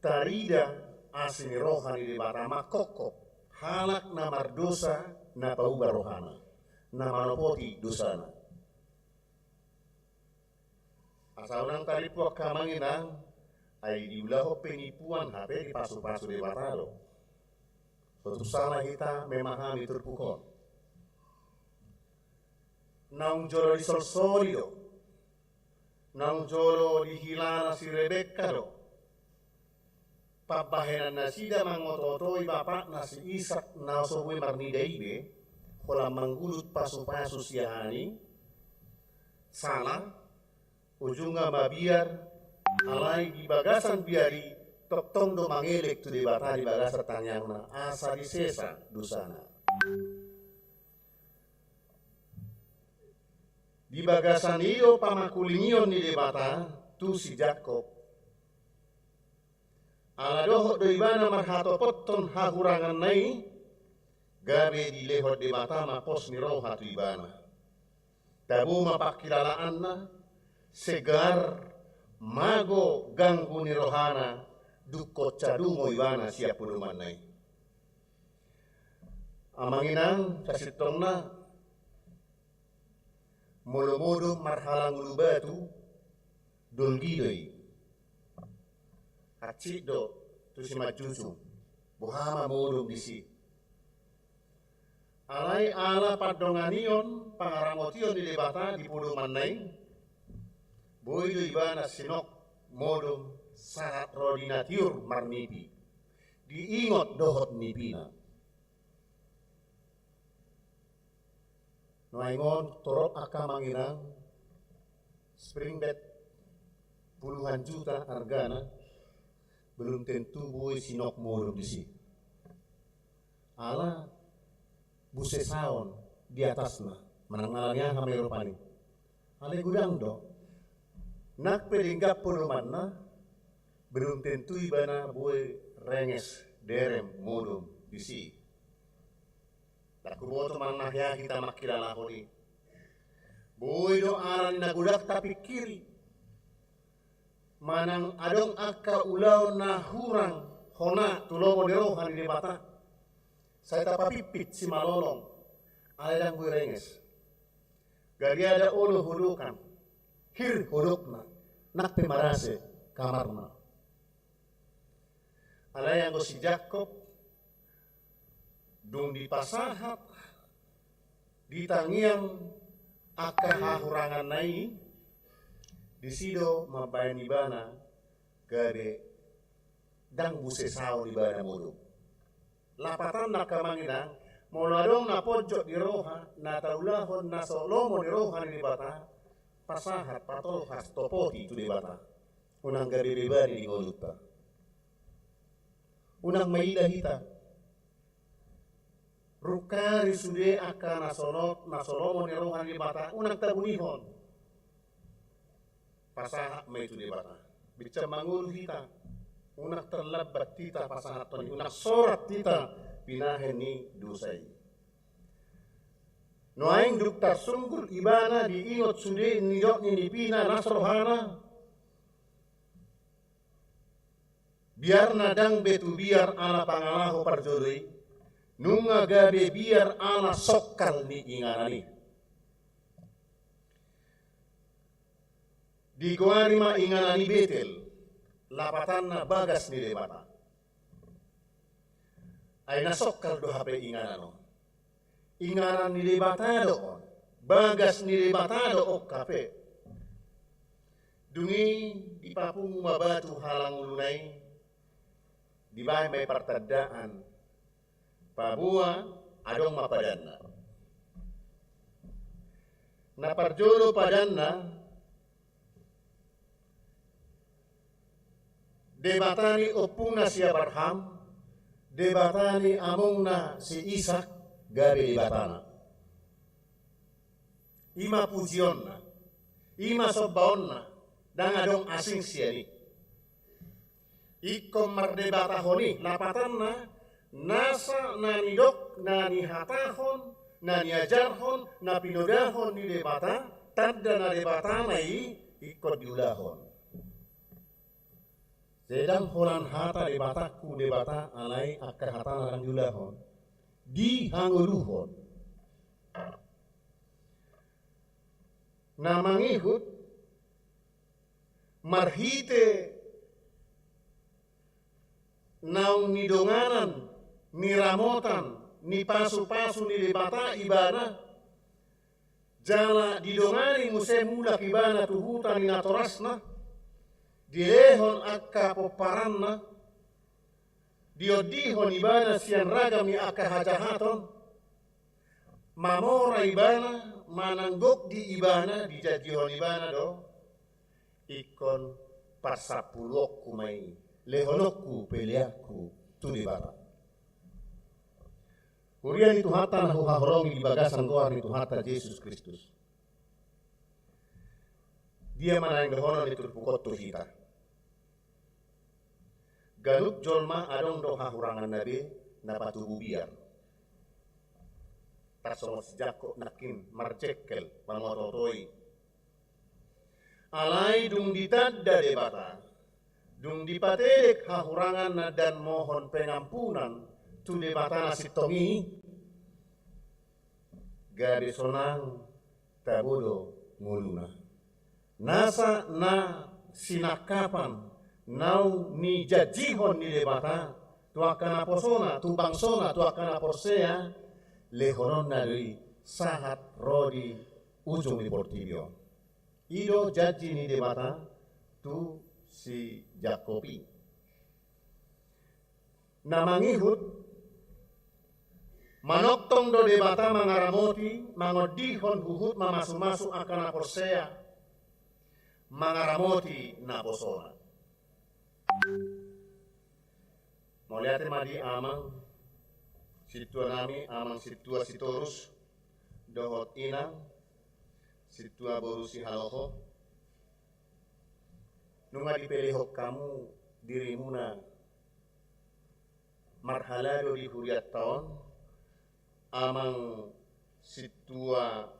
tarida asi ni roha ni Debata mangkophop halak na mardosa na pauba rohana, na manopoti dosana. Asa unang tarimpu angka amang inang, ai diulahon pe ni puan hape dipasupasu Debata do. Tontu sala hita memahami turpuk on. Naung jolo disolsoli do, naung jolo dihilala si Rebekka do pambahenan nasida mangotootoi bapakna si Isak na so boi marnida i be, holan manggulut pasupasu sian i, sala, ujungna mabiar, Alai di bagasan biar i tongtong do mangelek tu Debata di bagasan tangiangna, asa disesa dosana. Di bagasan i do pamangkulingion ni Debata tu si Jakkob. Ala dohot do ibana marhatopothon hahuranganna i, gabe dilehon Debata ma pos ni roha tu ibana. Tabo ma pangkilalaanna, segar, mago ganggu ni rohana, dungkon sadungo ibana sian podomanna i. Amang inang, sasintongna, molo modom marhalang ulu batu, dolgi do i. Hansit do tu simanjujung, boha ma modom disi. Alai ala pandonganion, pangaramotion ni Debata di podomanna i, boi do ibana sinok modom sahat ro di na tiur marnipi. Diingot dohot nipina. Nuaeng on torop angka amang inang, spring bed puluhan juta argana, belum tentu boi sinok modom disi. Ala busesaon di atasna, manang ala ni aha ma i rupani. Alai godang do, nang pe denggan podomanna, belum tentu ibana boi renges derem modom disi. Ndang huboto manang na hea hita mangkilalahon i. Boi do ala ni na godang tapingkiri. Manang adong angka ulaon na hurang hona tu lomo ni roha ni Debata. Sai tapapimpit simalolong. Alai ndang boi renges. Gariada olo hodokan. Hir hodokna. Nang pe marase kamarna. Alai anggo si Jakkob, dung dipasahat, ditangiang angka hahuranganna i, disi do mambahen ibana gabe ndang busesaon ibana modom. Lapatanna angka amang inang, molo adong na ponjot di roha, na taulahon na so lomo ni roha ni Debata, pasahat, patolhas, topoti tu Debata. Unang gabe bebani di ngolunta. Unang maila hita. Rungkari sude angka na so lo-, na so lomo ni roha ni Debata, unang tabunihon. Pasahat ma i tu Debata. Bincang mangolu hita. Unang terlambat hita pasahathon i, unang sorat hita binahen ni dosa i. Nuaeng dung tarsunggul ibana diingot sude nidok ni nipina las rohana. Biar na ndang be tu biar ala pangalaho parjolo i, nunga gabe biar ala songkal ni inganan i. Digoari ma inganan i Betel, lapatanna bagas ni Debata. Ai na songkal do hape inganan on. Inganan ni Debata do on. Bagas ni Debata do on hape. Dung i dipapungu ma batu halang uluna i, dibahen ma i partandaan. Paboa adong ma padanna. Na parjolo padanna, Debata ni ompungna si Abraham, Debata ni amongna si Isak, gabe Debatana. I ma pujionna, i ma sombaonna, ndang adong asing sian i. Ingkon mardebatahon i, lapatanna, nasa na nidok, na nihatahon, na niajarhon, na pinodahon ni Debata, tanda na Debatana i, ingkon diulahon. Sai ndang holan hata Debatangku Debata, alai angka hatana ndang diulahon. Dihangoluhon. Na mangihut marhite naung nidonganan, niramotan, nipasupasu ni Debata ibana, jala didongani muse mulak ibana tu huta ni natorasna, dilehon angka pomparanna, diondihon ibana sian ragam ni angka hajahaton, mamora ibana, manang gok di ibana, dijanjihon ibana do, ingkon Parsampuluonku ma i, lehononku peleanku tu Debata. Huria ni Tuhanta na huhaholongi di bagasan goar ni Tuhanta Jesus Kristus. Dia ma naeng dohonon ni turpuk on tu hita? Ganup jolma adong do hahuranganna be na patubu biar. Tarsongon si Jakkob nangkin marjengkel mangotootoi. Alai dung ditanda Debata, dung dipatedek hahuranganna dan mohon pengampunan tu Debata na sintong i, gabe sonang tabo do ngoluna. Nasa na sinangkapan naung nijanjihon ni Debata tu angka naposona, tu bangsona, tu angka na porsea, lehononna do i sahat ro di ujung ni portibi on. I do janji ni Debata tu si Jakkob i. Na mangihut, manongtong do Debata mangaramoti, mangondihon huhut, mamasumasu angka na porsea, mangaramoti naposona. Mauliate ma di amang sintua nami, amang sintua Sitorus, dohot inang sintua boru Sihaloho. Nunga dipelehon hamu dirimuna marhalado di hurianta on, amang sintua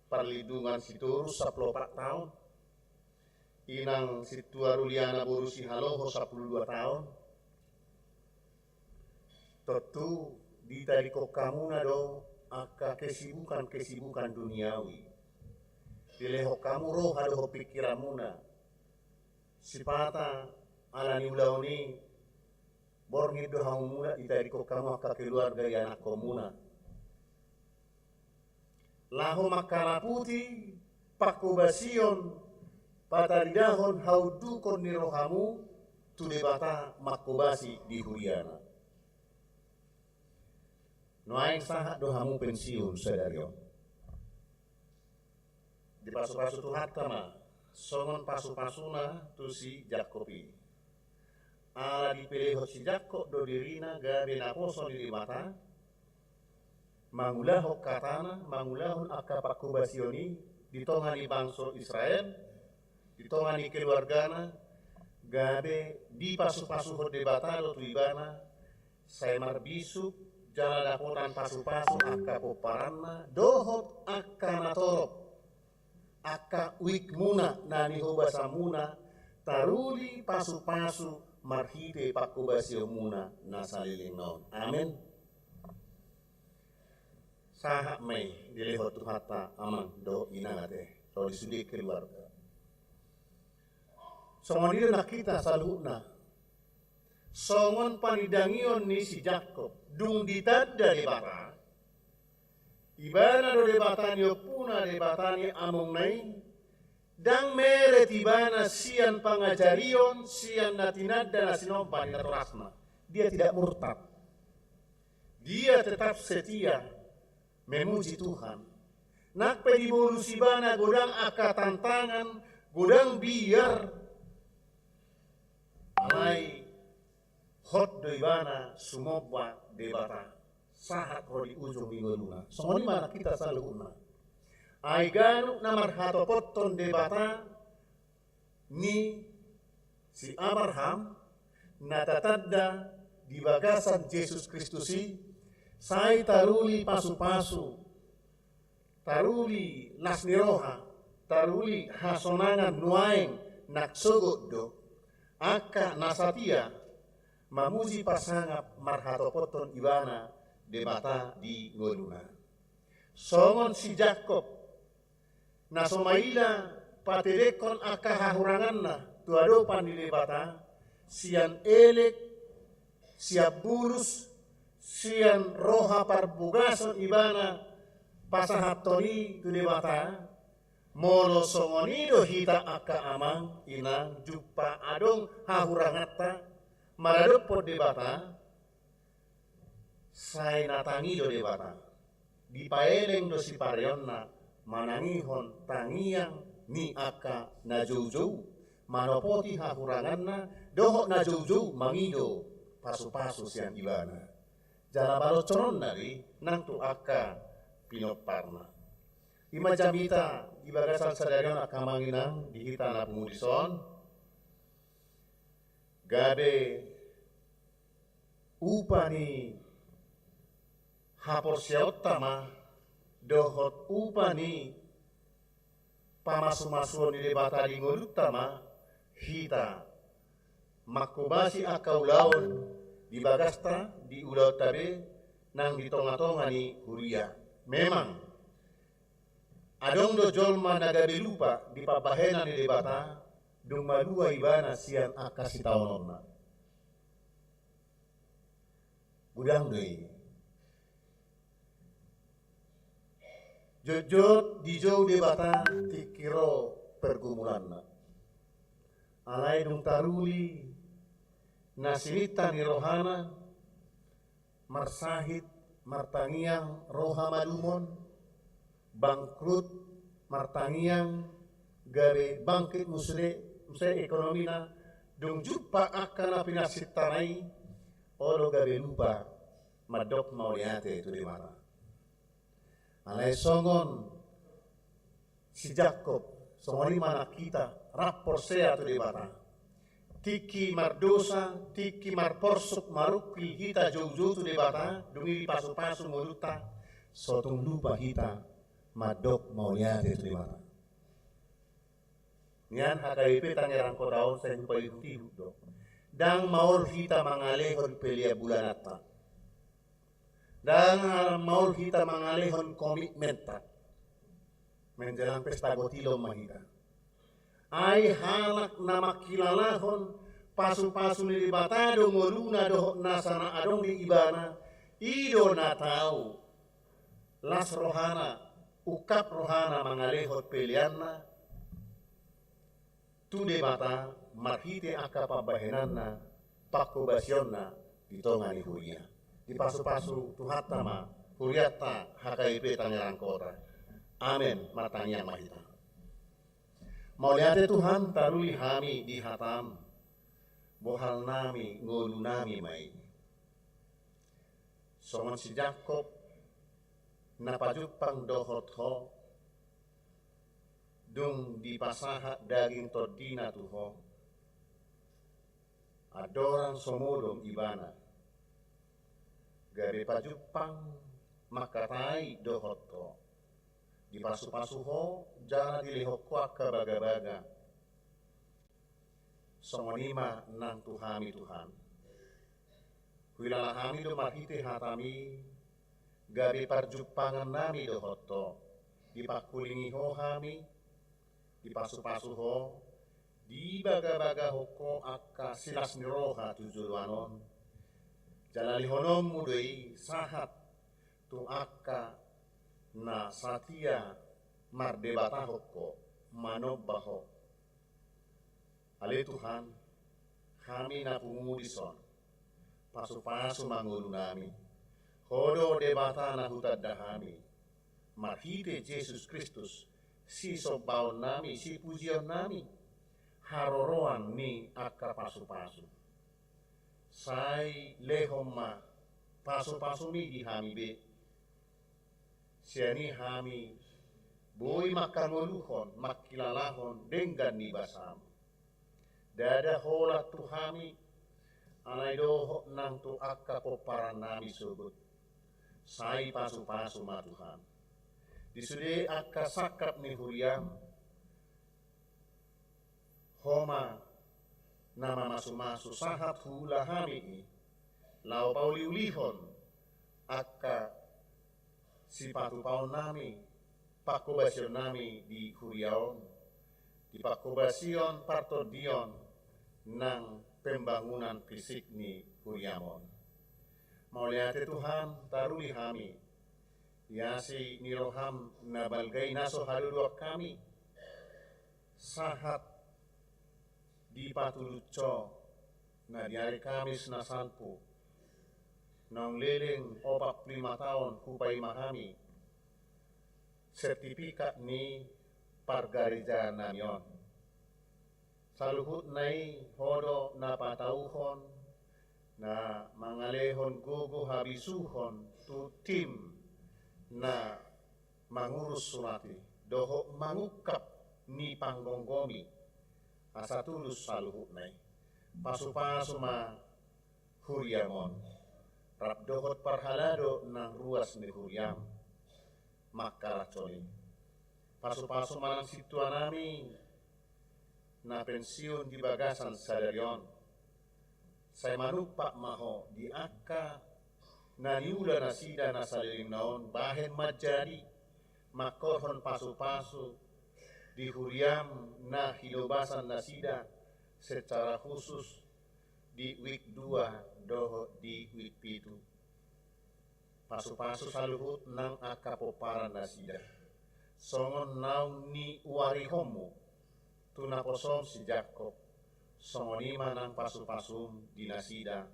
Parlindungan Sitorus sampulu opat taon, inang sintua Ruliana boru Sihaloho sampulu dua taon. Tontu ditadingkon hamuna do angka kesibukan-kesibukan duniawi. Dilehon hamu roha dohot pingkiranmuna. Sipata ala ni ulaon i borngin do hamu muna, ditadingkon hamu angka keluarga ianakkonmuna. Laho mangkalaputi pangkobasion, pataridahon haundukon ni rohamu tu Debata mangkobasi di huriana. Nuaeng sahat do hamu pensiun sadari on. Dipasupasu Tuhanta ma songon pasupasuna tu si Jakkob i. Ala dipelehon si Jakkob do dirina gabe naposo ni Debata, mangulahon hatana, mangulahon angka pangkobasion i di tonga ni bangso Israel, di tonga ni keluargana, gabe dipasupasuhon Debata do tu ibana, sai marbisuk jala dapotan pasupasu angka pomparanna dohot angka na torop, angka uikmuna na nihobasanmuna, taruli pasupasu marhite pangkobasionmuna na saleleng on. Amen. Sahat ma i dilehon Tuhanta, amang dohot inang, ate, ro di sude keluarga. Songon i do nang hita saluhutna. Songon panindangion ni si Jakkob, dung ditanda Debata, ibana do Debata ni ompuna, Debata ni amongna i, ndang meret ibana sian pangajarion, sian na tinanda na sinomba ni natorasna. Dia tidak murtad. Dia tetap setia memuji Tuhan. Nang pe dibolus ibana godang angka tantangan, godang biar, alai hot do ibana sumomba Debata sahat ro di ujung ni ngoluna. Songon i ma nang hita saluhutna. Ai ganup na marhatopothon Debata ni si Abraham na tatanda di bagasan Jesus Kristus i, sai taruli pasupasu, taruli las ni roha, taruli hasonangan nuaeng nang sogot do angka na satia mamuji pasangap marhatopothon ibana Debata di ngoluna. Songon si Jakkob na so maila patedekhon angka hahuranganna tu adopan ni Debata, sian elek, sian bulus, sian roha parbogason ibana pasahathon i tu Debata. Molo songon i do hita angka amang inang, jumpa adong hahuranganta maradophon Debata, sai na tangi do Debata. Dipaeleng do sipareonna manangihon tangiang ni angka na joujou, manopoti hahuranganna dohot na joujou mangido pasupasu sian Ibana. Jala balosonna do i nang tu angka pinomparna. I ma jamita di bagasan sadari on angka amang inang di hita na pungu dison, gabe upa ni haporseaonta ma dohot upa ni pamasumasuon ni Debata di ngolunta ma hita manghobasi angka ulaon di bagasta, di ulaonta be nang di tongatonga ni huria. Memang adong do jolma na gabe lupa di pambahenan ni Debata dung malua ibana sian angka sitaononna. Godang do i. Jotjot dijou Debata tingki ro pergumulanna. Alai dung taruli na sininta ni rohana, marsahit, martangiang, ro hamalumon, bangkrut, martangiang, gabe bangkit muse, muse ekonomina, dung jumpa angka na pinansintana i, olo gabe lupa mandok mauliate tu Debata. Alai songon si Jakkob, songon i ma nang hita rap porsea tu Debata. Tingki mardosa, tingki marporsuk, marungkil hita joujou tu Debata, dung i dipasupasu ngolunta, so tung lupa hita mandok mauliate tu Debata. Nian H K B P Tangerang Kota on sai hupaihutihut do. Ndang maol hita mangalehon pelean bulananta. Ndang maol hita mangalehon komitmenta. Menjelang pesta gotilon ma hita. Ai halak na mangkilalahon pasupasu ni Debata do ngoluna dohot nasa na adong di ibana, i do na tau las rohana, ungkap rohana mangalehon peleanna tu Debata marhite angka pambahenanna, panghobasionna di tonga ni huria. Dipasupasu Tuhanta ma hurianta H K B P Tangerang Kota. Amen. Martangiang ma hita. Mauliate Tuhan, taruli hami di hataM, bohalnami, ngolunami ma i. Songon si Jakkob na pajumpang dohot Ho, dung dipasahat daging tondina tu Ho, andorang so modom ibana, gabe pajumpang mangkatai dohot Ho, dipasupasu Ho jala dilehon Ho angka bagabaga. Songon i ma nang tu hami Tuhan. Huilala hami do marhite hataMi, gabe parjumpangannami dohot Ho, dipangkulingi Ho hami, dipasupasu Ho, dibagabagahon Ho angka silas ni roha tu joloan on, jala lehononMu do i sahat tu angka na satia mardebatahon Ho, manomba Ho. Ale Tuhan, hami na pungu dison, pasupasu ma ngolunami. Ho do Debata na hutanda hami, marhite Jesus Kristus, sisombaonnami, sipujionnami, haroroan ni angka pasupasu. Sai lehon ma pasupasuMi di hami be, sian i hami boi mangkangoluhon, mangkilalahon denggan ni basaM. Ndada holan tu hami, alai dohot nang tu angka pomparannami sogot. Sai pasupasu ma Tuhan. Di sude angka sangkap ni huriaM, Ho ma na mamasumasu sahat huula hami i, laho pauliulihon angka sipatupaonnami, panghobasionnami di huria on, di panghobasion partondion nang pembangunan fisik ni huriaM on. Mauliate Tuhan, taruli hami, di asi ni rohaM na balga i na so hadodoan hami, sahat dipatuduhon Ho na di ari Kamis na salpu, naung leleng opat pulu lima taon hupaima hami sertifikat ni pargarejaannami on. Saluhutna i Ho do na patauhon, na mangalehon gogo habisuhon tu tim na mangurus surat i dohot mangungkap ni panggomgomi, asa tulus saluhutna i. Pasupasu ma huriam on, rap dohot parhalado nang ruas ni huriam mangkalashon i. Pasupasu ma nang sintuanami na pensiun di bagasan sadari on. Sai manumpak ma Ho di angka na niula nasida na salelengna on bahen manjadi mangkorhon pasupasu di huriam na hinobasan nasida secara khusus di wik dua dohot di wik pitu. Pasupasu saluhut nang angka pomparan nasida songon naung niuarihonmu tu naposom si Jakob, songon i ma nang pasupasum di nasida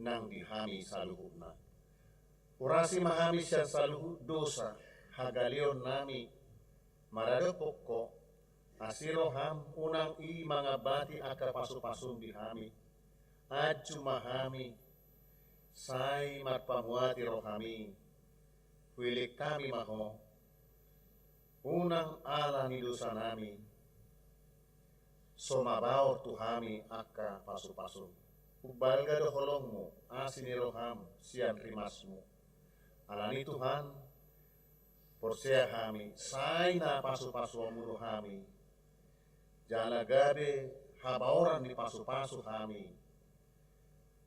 nang di hami saluhutna. Urasi ma hami sian saluhut dosa hagaleonnami maradophon Ho, asi roham unang i mangambati angka pasupasum di hami. Anju ma hami, sai marpamuati rohami. Huelek hami ma Ho, unang ala ni dosanami so mabaor tu hami angka pasupasum. Umbalga do holongmu, asi ni roham sian rimasmu. Alani Tuhan, porsea hami, sai na pasupasuonmu do hami, jala gabe habaoran ni pasupasu hami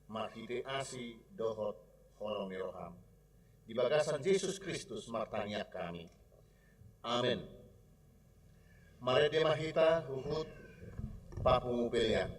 marhite asi dohot holong ni roham. Di bagasan Jesus Kristus martangiang hami. Amen. Marende ma hita huhut papungu pelean.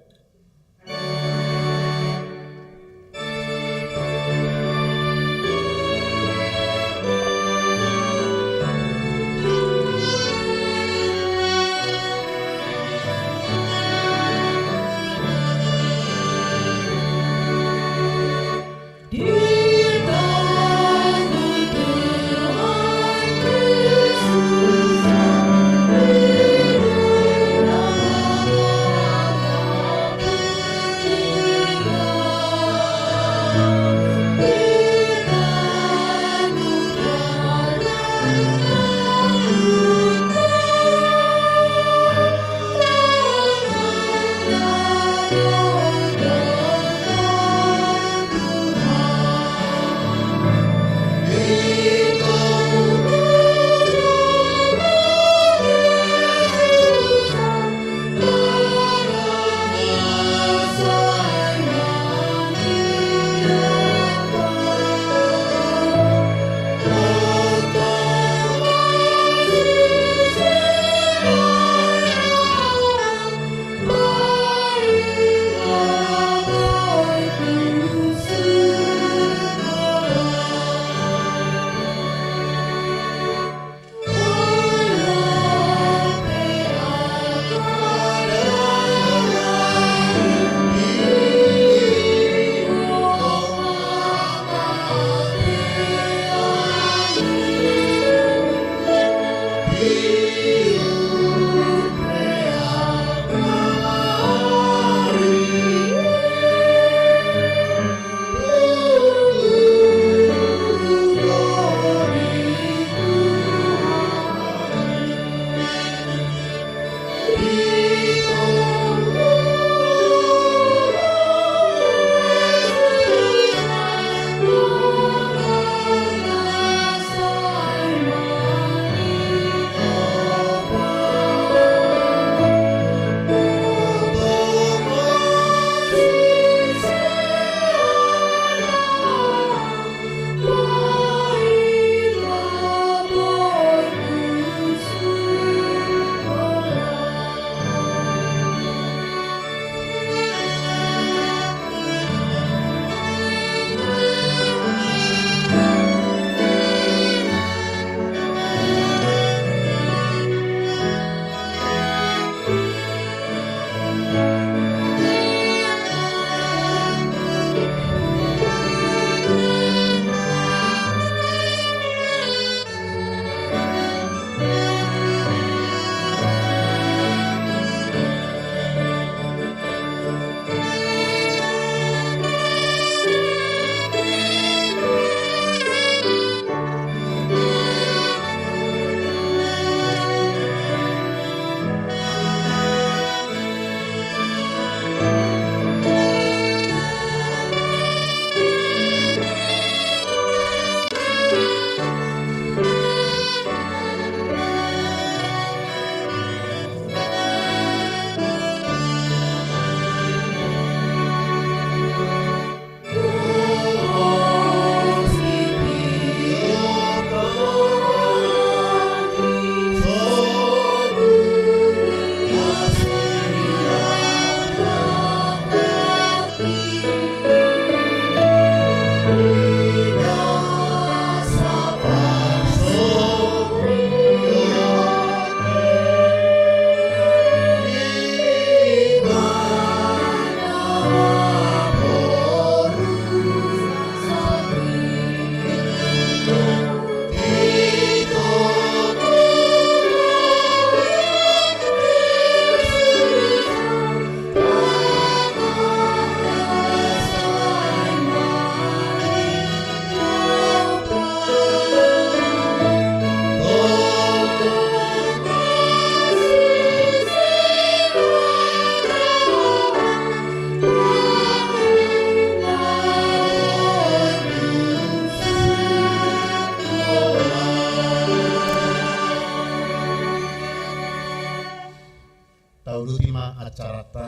Tauduti ma acaranta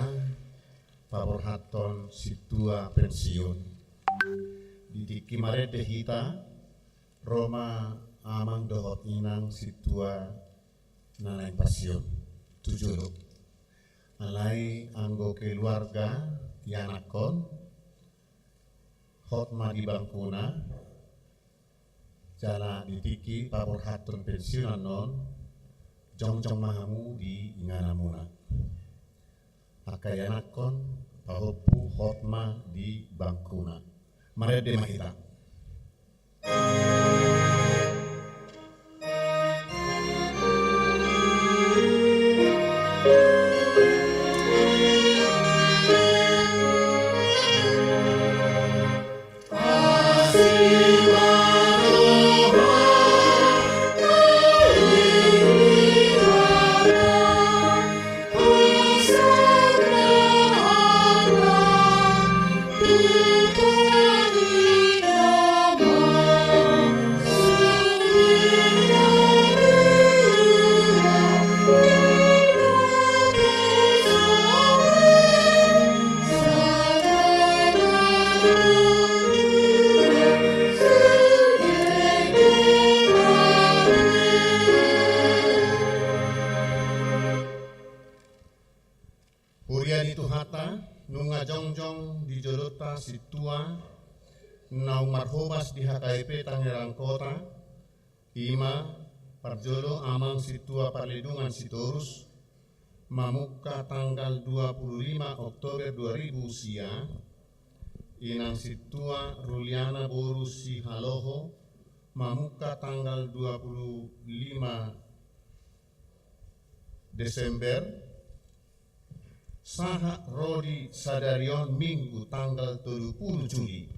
paborhathon sintua pensiun. Di tingki marende hita, ro ma amang dohot inang sintua na naeng pensiun tu jolo. Alai anggo keluarga, ianakhon, hot ma di bangkuna, jala di tingki paborhathon pensiun annon, jongjong ma hamu di ingananmuna. Angka ianakhon, pahompu, hot ma di bangkuna. Marende ma hita. Huria ni Tuhanta, nunga jongjong di jolonta sintua naung marhobas di H K B P Tangerang Kota, i ma parjolo Amang Sintua Parlindungan Sitorus, mamungka tanggal dua puluh lima Oktober dua ribu sia, Inang Sintua Ruliana boru Sihaloho, mamungka tanggal dua puluh lima Desember, sahat ro di sadari on Minggu tanggal tolu puluh Juli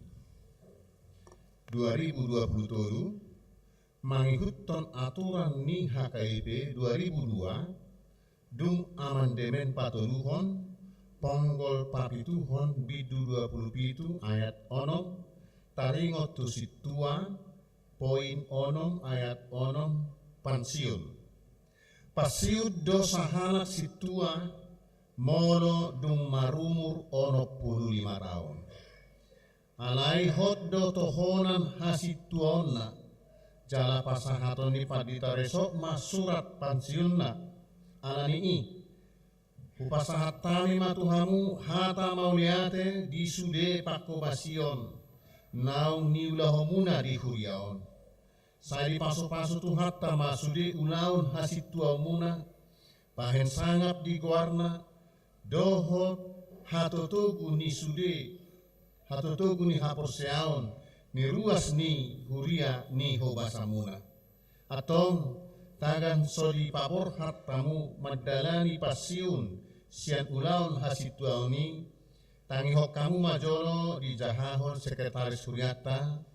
dua ribu dua puluh tolu, mangihuthon aturan ni H K I P dua ribu dua, dung amandemen patoluhon, ponggol papituhon, bindu dua puluh pitu ayat onom, taringot tu sintua, poin onom ayat onom, pensiun. Pensiun do sahalak sintua molo dung marumur onom puluh lima taon. Alai hot do tohonan hasintuaonna, jala pasahaton ni pandita resort ma surat pensiunna. Ala ni i, hupasahat hami ma tu hamu hata mauliate di sude panghobasion naung niulahonmuna di huria on. Sai dipasupasu Tuhanta ma sude ulaon hasintuaonmuna, bahen sangap di goarna, dohot hatotogu ni sude, hatotogu ni haporseaon, ni ruas ni huria ni hobasanmuna. Antong, tagan so dipaborhat hamu mandalani pensiun sian ulaon hasintuaon i, tangihon hamu ma jolo dijahahon sekretaris hurianta,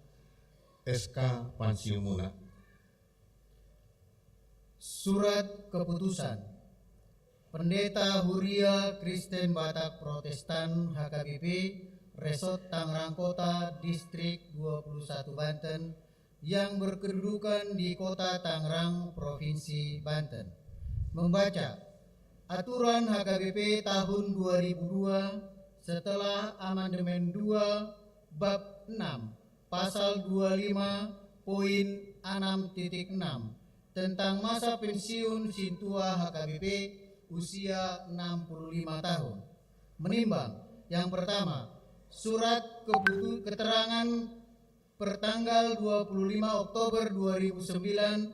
S K pensiunmuna. Surat keputusan. Pendeta Huria Kristen Batak Protestan H K B P, Resort Tangerang Kota, Distrik dua puluh satu Banten, yang berkedudukan di Kota Tangerang, Provinsi Banten, membaca aturan H K B P tahun dua ribu dua setelah amandemen dua bab enam, pasal dua lima poin enam titik enam, tentang masa pensiun sintua H K B P usia enam puluh lima tahun. Menimbang, yang pertama, surat keputu-, keterangan pertanggal dua puluh lima Oktober dua ribu sembilan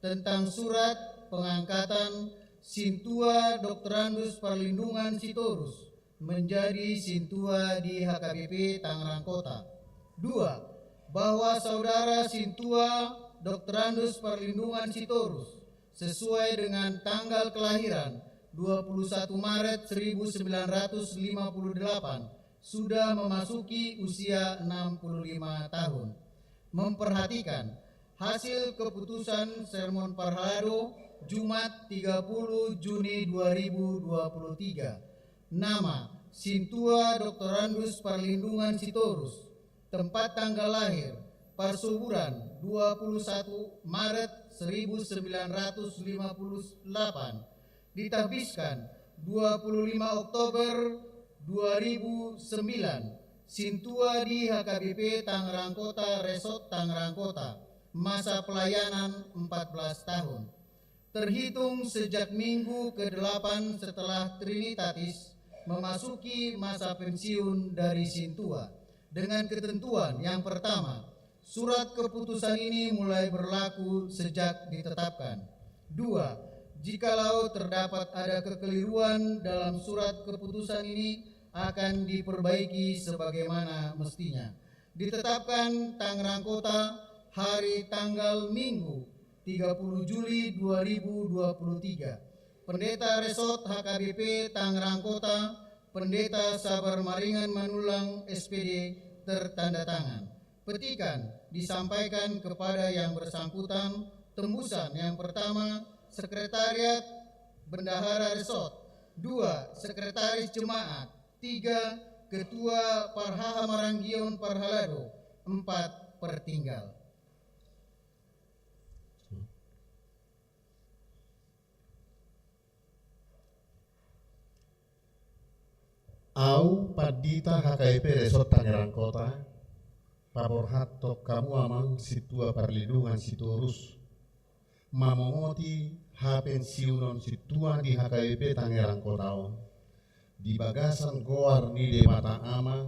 tentang surat pengangkatan Sintua Doktorandus Parlindungan Sitorus menjadi sintua di H K B P Tangerang Kota. Dua, bahwa Saudara Sintua Doktorandus Parlindungan Sitorus, sesuai dengan tanggal kelahiran dua puluh satu Maret seribu sembilan ratus lima puluh delapan, sudah memasuki usia enam puluh lima tahun. Memperhatikan hasil keputusan sermon parlado Jumat tiga puluh Juni dua ribu dua puluh tiga. Nama, Sintua Doktorandus Parlindungan Sitorus. Tempat tanggal lahir, Parsuburan, dua puluh satu Maret seribu sembilan ratus lima puluh delapan. Ditahbiskan dua puluh lima Oktober dua ribu sembilan, sintua di H K B P Tangerang Kota, Resort Tangerang Kota, masa pelayanan empat belas tahun. Terhitung sejak minggu kedelapan setelah Trinitatis, memasuki masa pensiun dari sintua. Dengan ketentuan yang pertama, surat keputusan ini mulai berlaku sejak ditetapkan. Dua, jikalau terdapat ada kekeliruan dalam surat keputusan ini, akan diperbaiki sebagaimana mestinya. Ditetapkan Tangerang Kota hari tanggal Minggu, tiga puluh Juli dua ribu dua puluh tiga. Pendeta Resort H K B P Tangerang Kota, Pendeta Sabar Maringan Manullang, S P D, tertanda tangan. Petikan disampaikan kepada yang bersangkutan, tembusan yang pertama, Sekretariat Bendahara Resort, dua, Sekretaris Jemaat, tiga, Ketua Parhaha Maranggion Parhalado, empat, Pertinggal. Au, Pandita H K B P Resort Tangerang Kota, paborhathon hamu amang sintua parlindungan Sitorus, mamongoti hapensiunon sintua di H K B P Tangerang Kota on, di bagasan goar ni Debata Ama,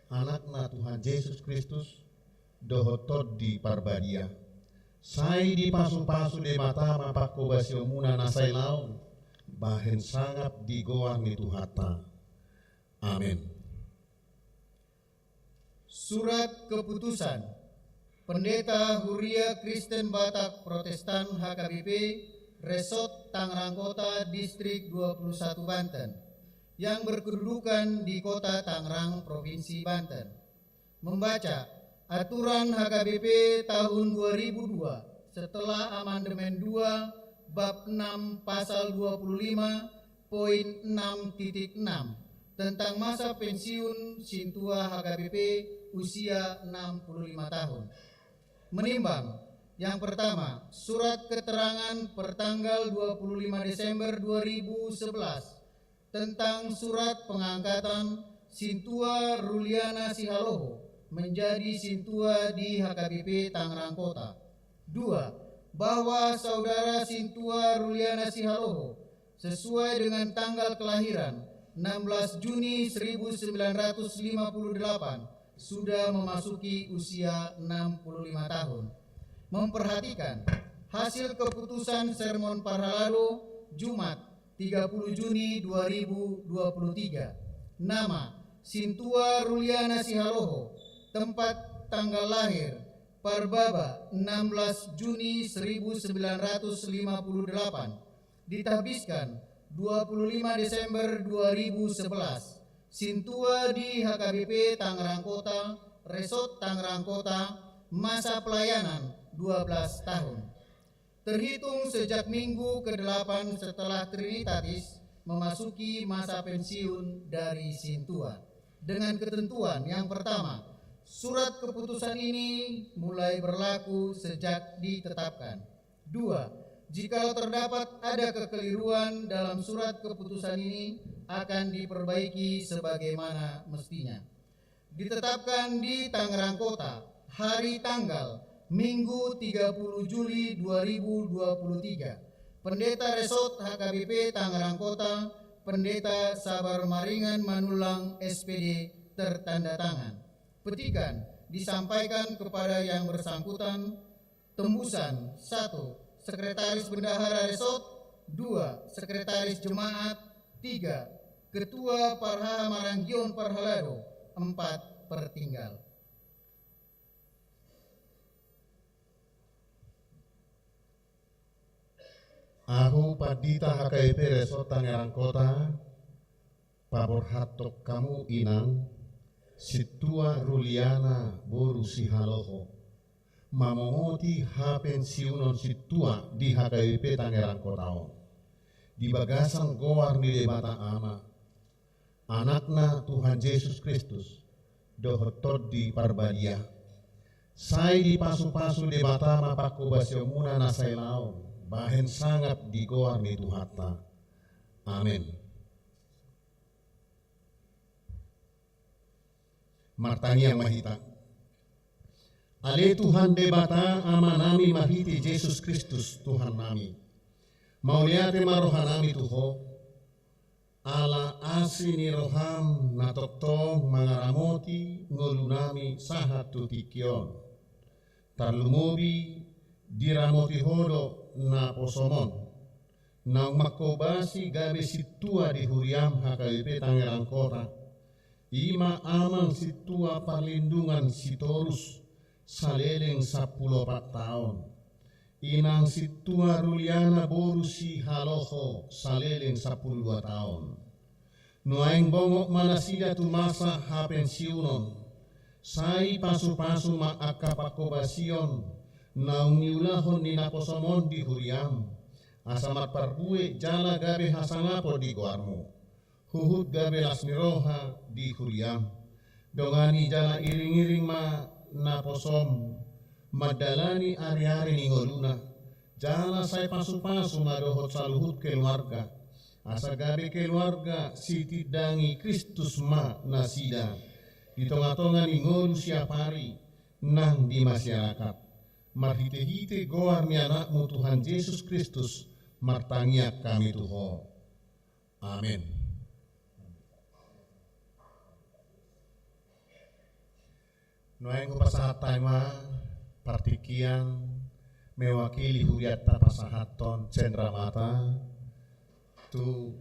Anakna Tuhan Jesus Kristus, dohot Tondi Parbadia. Sai dipasupasu Debata ma panghobasionmuna na sailaon, bahen sangap di goar ni Tuhanta. Amen. Surat keputusan Pendeta Huria Kristen Batak Protestan H K B P, Resort Tangerang Kota, Distrik dua puluh satu Banten, yang berkedudukan di Kota Tangerang, Provinsi Banten. Membaca aturan H K B P tahun dua ribu dua setelah amandemen dua, bab enam, pasal dua puluh lima, poin enam titik enam, tentang masa pensiun sintua H K B P usia enam puluh lima tahun. Menimbang, yang pertama, surat keterangan pertanggal dua puluh lima Desember dua ribu sebelas tentang surat pengangkatan sintua Ruliana Sihaloho menjadi sintua di H K B P Tangerang Kota. Dua, bahwa saudara sintua Ruliana Sihaloho sesuai dengan tanggal kelahiran, enam belas Juni seribu sembilan ratus lima puluh delapan, sudah memasuki usia enam puluh lima tahun. Memperhatikan hasil keputusan sermon parhalado Jumat, tiga puluh Juni dua ribu dua puluh tiga. Nama, Sintua Ruliana Sihaloho. Tempat, tanggal lahir, Parbaba, enam belas Juni seribu sembilan ratus lima puluh delapan. Ditahbiskan dua puluh lima Desember dua ribu sebelas. Sintua di H K B P Tangerang Kota, Resort Tangerang Kota, masa pelayanan dua belas tahun. Terhitung sejak minggu kedelapan setelah Trinitatis, memasuki masa pensiun dari sintua. Dengan ketentuan yang pertama, surat keputusan ini mulai berlaku sejak ditetapkan. Dua, jikalau terdapat ada kekeliruan dalam surat keputusan ini, akan diperbaiki sebagaimana mestinya. Ditetapkan di Tangerang Kota, hari tanggal Minggu tiga puluh Juli dua ribu dua puluh tiga. Pendeta Resort H K B P Tangerang Kota, Pendeta Sabar Maringan Manullang, S P D, tertanda tangan. Petikan disampaikan kepada yang bersangkutan, tembusan, satu, Sekretaris Bendahara Resort, dua, Sekretaris Jemaat, tiga, Ketua Parhaha Maranggion Parhalado, empat, Pertinggal. Ahu Pandita H K B P Resort Tangerang Kota, paborhathon hamu inang, Sintua Ruliana boru Sihaloho, mamongoti hapensiunon sintua di H K B P Tangerang Kota on, di bagasan goar ni Debata Ama, Anakna Tuhan Jesus Kristus, dohot Tondi Parbadia. Sai dipasupasu Debata ma panghobasionmuna na sailaon, bahen sangap di goar ni Tuhanta. Amen. Martangiang ma hita. Ale Tuhan Debata Amanami marhite Jesus Kristus Tuhannami, mauliate ma rohanami tu Ho, ala asi ni roham na tongtong mangaramoti ngolunami sahat tu tingki on. Tarlumobi diramoti Ho do naposom on, naung mangkobasi gabe sintua di huriam H K B P Tangerang Kota, i ma Amang Sintua Parlindungan Sitorus, saleleng sampulu opat taon, Inang Sintua Ruliana boru Sihaloho, saleleng sampulu dua taon. Nuaeng bongot ma nasida tu masa hapensiunon, sai pasupasu ma angka pangkobasion naung niulahon ni naposom on di huriam, asa marparbue jala gabe hasangapon di goarmu, huhut gabe las ni roha di huriam. Dongani jala iringiring ma naposom mandalani ariari ni ngoluna, jala sai pasupasu ma dohot saluhut keluarga, asa gabe keluarga sitindangi Kristus ma nasida di tongatonga ni ngolu siapari nang di masyarakat. Marhitehite goar ni Anakmu Tuhan Jesus Kristus martangiang hami tu Ho. Amen. Nuaeng hupasahat hami ma partingkian mewakili hurianta pasahathon cendramata tu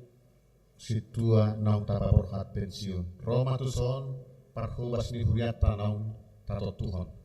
sintua naung tapaborhat pensiun. Ro ma tuson parhobas ni hurianta naung tatontuhon.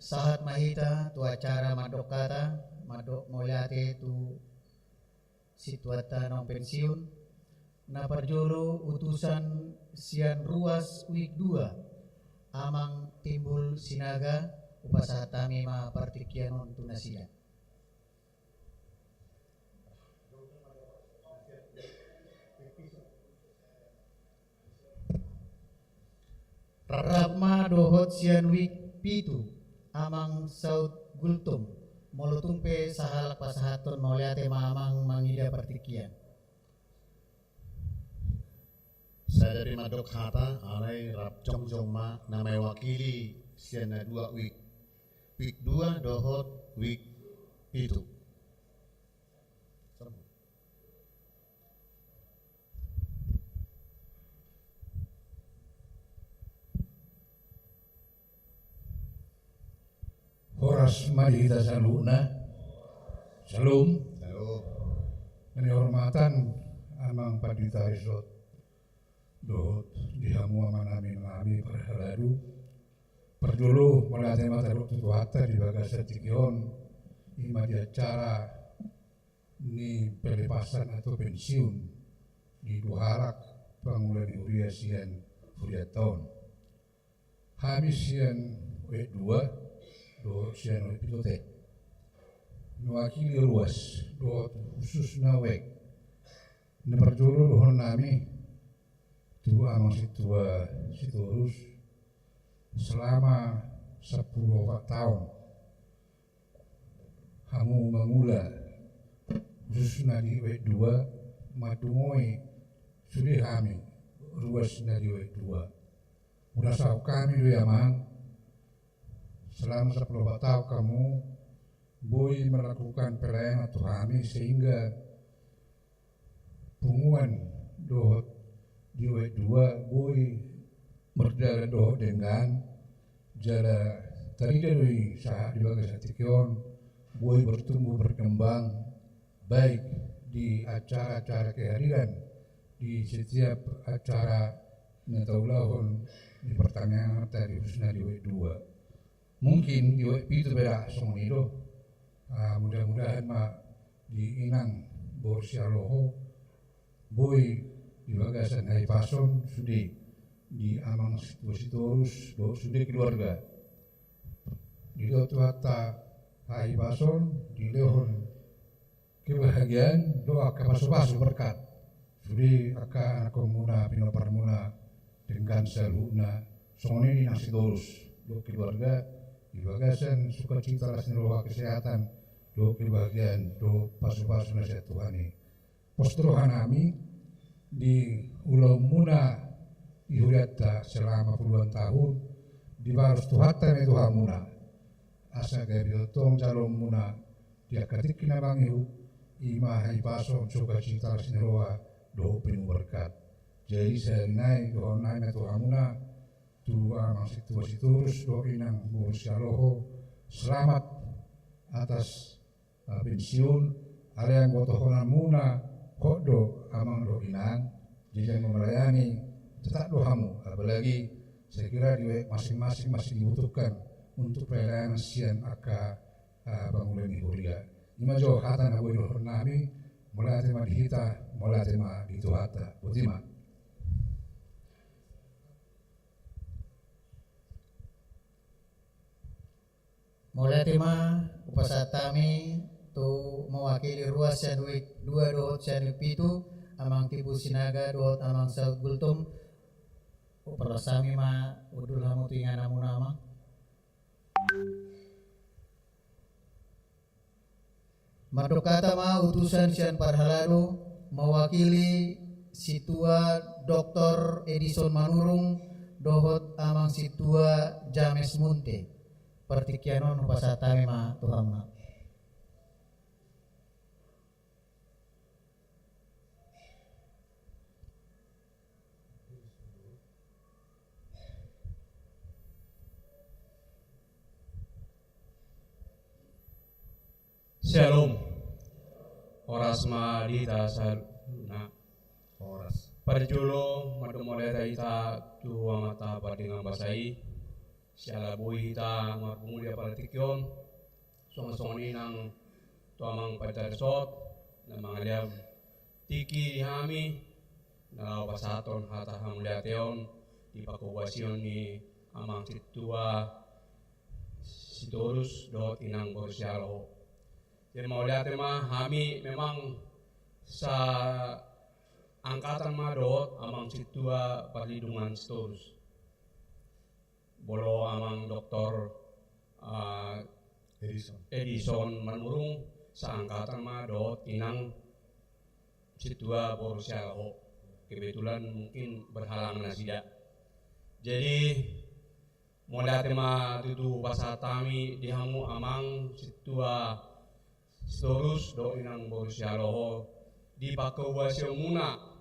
Sahat ma hita tu acara mandok hata, mandok mauliate tu sintuanta naung pensiun. Na parjolo utusan sian ruas WIK dua, Amang Timbul Sinaga, hupasahat hami ma partingkian on tu nasida. Rap ma dohot sian WIK pitu, Amang Saud Gultom, Molo tung pe sahalak pasahathon, mauliate ma amang mangida partingkian. Sada pe mandok hata, alai rap jongjong ma na mewakili sian na dua wik, wik dua dohot wik pitu. Horas ma di hita saluhutna. Syalom. Syalom. Dengan hormatan amang pandita risot dohot di hamu amanami, amanami parhalado. Parjolo mauliate ma tadok tu Tuhanta di bagasan tingki on, i ma di acara ni pelepasan atau pensiun di dua halak pangula ni huria sian hurianta on. Hami sian wek dua dohot sian wek pitu te mewakili ruas dohot khususna wek. Na parjolo dohonon nami tu amang sintua Sitorus, selama sampulu opat taon hamu mangula, khususna di wek dua, mandungoi sude hami ruas na di wek dua. Molo sahat hami do i amang, selama sampulu opat taon hamu boi melakukan pelayanan tu hami, sehingga punguan dohot di wek dua boi mardalan dohot denggan, jala tarida do i sahat di bagasan tingki on boi bertumbuh berkembang, baik di acara-acara kehadiran di setiap acara na taulahon di partangianganta di khususna di wek dua. Mungkin di wek pitu pe ndang songon i do. Ah, mudah-mudahan ma di inang boru Sihaloho boi di bagasan hahipason sude di amang sintua Sitorus dohot sude keluarga. Didok Tuhanta hahipason, dilehon kebahagiaan dohot angka pasupasu, berkat. Sude angka anakkonmuna, pinoparmuna, denggan saluhutna, songon i di inang Sitorus dohot keluarga, di bagasan sukacita, las ni roha, kesehatan dohot kebahagiaan dohot pasupasu na sian Tuhan i. Pos do rohanami di ulaonmuna di hurianta selama puluhan tahun, dibalos Tuhanta ma i tu hamuna. Asa gabe tongtong jaloonmuna di angka tingki na mangihut, i ma hahipason, sukacita, las ni roha dohot penuh berkat. Jadi sahali nai dohonon nami ma tu hamuna, tu amang sintua Sitorus dohot inang boru Sihaloho, selamat atas eh, pensiun. Alai anggo tu dohononmuna, hot do amang dohot inang, jadi anggo melayani tetap do hamu, apalagi saya kira di wek masing-masing masih dibutuhkan untuk pelayanan sian angka, eh, pangula ni huria. I ma jo hata na boi dohonon nami. Mauliate ma di hita, mauliate ma di Tuhanta. Boti ma. Mauliate ma, hupasahat hami tu mewakili ruas sian wek dua dohot sian wek pitu, amang Tibu Sinaga dohot amang Saud Gultom. Huparlas hami ma hundul hamu tu ingananmuna amang. Mandok hata ma utusan sian parhalado mewakili sintua Doktor Edison Manurung dohot amang sintua James Munte. Partingkian on hupasahat hami ma tu hamuna. Syalom. Horas ma di hita saluhutna. Horas. Parjolo mandok mauliate hita tu Amanta Pardenggan Basa i, siala boi hita marpungu di apala tingki on, songon-songon i nang tu amang panjaha sot na mangalean tingki di hami, na laho pasahathon hata hamuliateon di pangkobasion ni amang sintua Sitorus dohot inang boru Sihaloho. Jadi mauliate ma, hami memang saangkatan ma dohot amang sintua Parlindungan Sitorus. Molo amang Doktor, eh, Edison. Dison manurung saangkatan ma dohot inang sintua boru Sialoho. Kebetulan mungkin berhalangan nasida. Jadi, mauliate ma tutu pasahat hami di hamu amang sintua Sitorus dohot inang boru Sialoho di pangkobasionmuna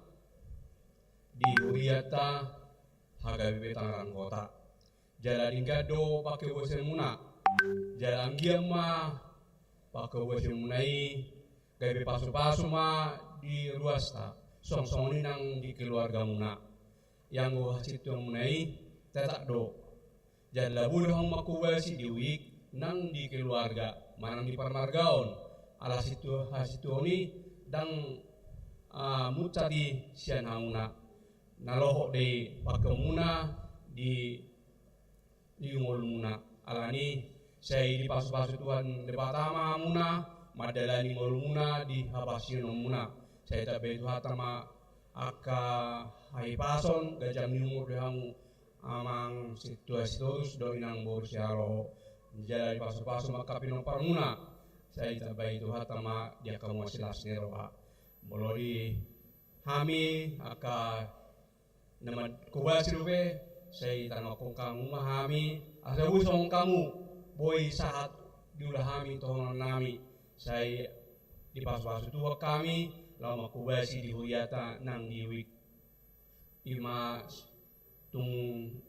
di hurianta H K B P Tangerang Kota. Jala denggan do pangkobasionmuna. Jala anggiat ma pangkobasionmuna i gabe pasupasu ma di ruasta, songon i nang di keluargamuna. Ianggo hasintuamuna i tetap do. Jala boi do hamu mangkobasi di wijk nang di keluarga manang di parmargaon. Ala sintua, hasintuaon i ndang, ah, muncat i sian hamuna. Na lohot do i pangkeonmuna di, di ngolumuna. Alani i sai dipasupasu Tuhan Debata ma hamuna mandalani ngolumuna di hapasiononmuna. Sai tambai Tuhanta ma angka hahipason, ganjang ni umur di hamu amang sintua Sitorus dohot inang boru Sialoho. Jala dipasupasu ma angka pinomparmuna. Sai tambai Tuhanta ma di angka muna silas ni roha. Molo di hami angka na mangkobasi dope, sai tangiangkon hamu ma hami, asa boi songon hamu, boi sahat diula hami tohononnami, sai dipasupasu Tuhan hami laho mangkobasi di hurianta nang di wijk. I ma tung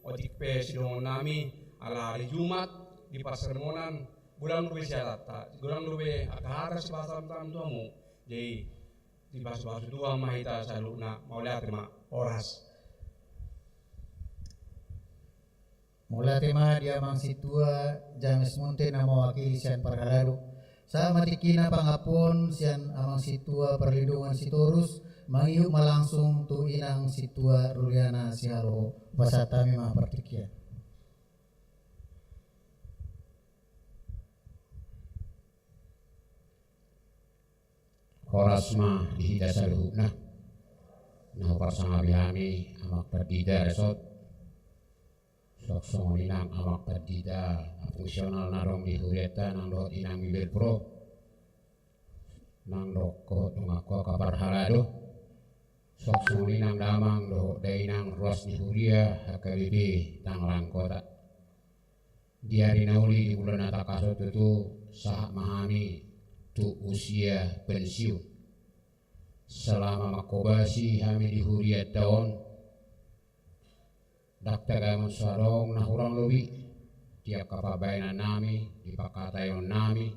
otik pe sidongannami, ala ari Jumat di parsermonan, godang dope siatanta, godang dope angka hata sipasahaton tu hamu. Jadi dipasupasu Tuhan ma hita saluhutna. Mauliate ma. Horas. Mauliate ma di amang sintua James Munte na mewakili sian parhalado. Sahat ma tingkina pangampuon sian amang sintua Parlindungan Sitorus, mangihut ma langsung tu inang sintua Ruliana Sialoho. Pasahat hami ma partingkian. Horas ma di hita saluhutna. Na huparsangapi hami amang pandita Resot, suang songon i nang amang pandita fungsional na adong di hurianta nang dohot inang bibelvrouw, nang dohot donganku angka parhalado, suang songon i nang damang dohot dainang ruas ni huria H K B P Tangerang Kota. Di ari na uli di bulan na tangkas on tutu sahat ma hami tu usia pensiun. Selama mangkobasi hami di hurianta on, ndang tagamon so adong na hurang lobi di angka pambahenannami, di pangkataionnami,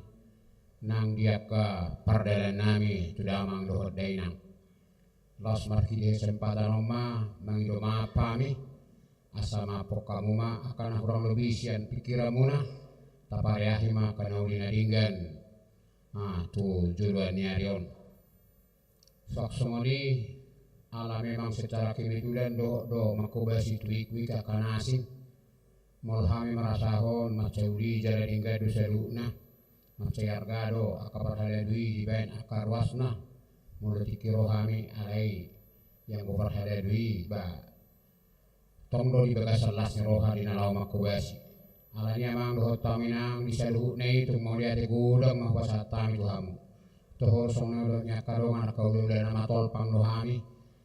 nang di angka pardalanannami tu damang dohot dainang. Laos marhite kesempatan on ma mangido maaf hami, asa maaphon hamu ma angka na hurang lobi sian pingkiranmuna, tapareahi ma angka na uli na denggan, ah, tu joloan ni ari on. Suang songon i, ala memang secara kebetulan dohot do mangkobasi tu wijk-wijk angka na asing. Molo hami marasahon mansai uli jala denggan do saluhutna, mansai arga do angka parhalado i dibahen angka ruasna. Molo tingki ro hami, alai ianggo parhalado i ba tong do di bagasan las ni roha di na laho mangkobasi. Alani i amang dohot hamu inang, di saluhutna i tung mauliate godang ma hupasahat hami tu hamu. Toho songon na nidok ni angka dongan, angka hulahula na matolpang do hami.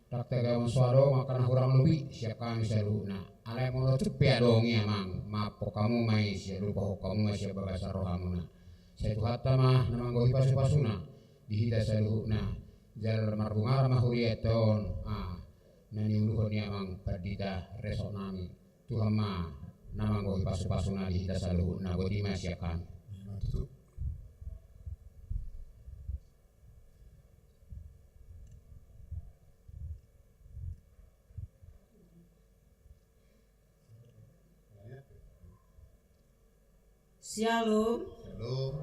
Ndang tagamon so adong angka na hurang lobi sian hami saluhutna. Alai molo tung pe adong i amang, maaphon hamu ma i, sai lupahon hamu ma sian bagasan rohamuna. Sai Tuhanta ma na manggohi pasupasuna di hita saluhutna. Jala margungar ma hurianta on, ah, na niuluhon ni amang pandita Resotnami. Tuhan ma na manggohi pasupasuna di hita saluhutna. Boti ma sian hami. Syalom. Syalom.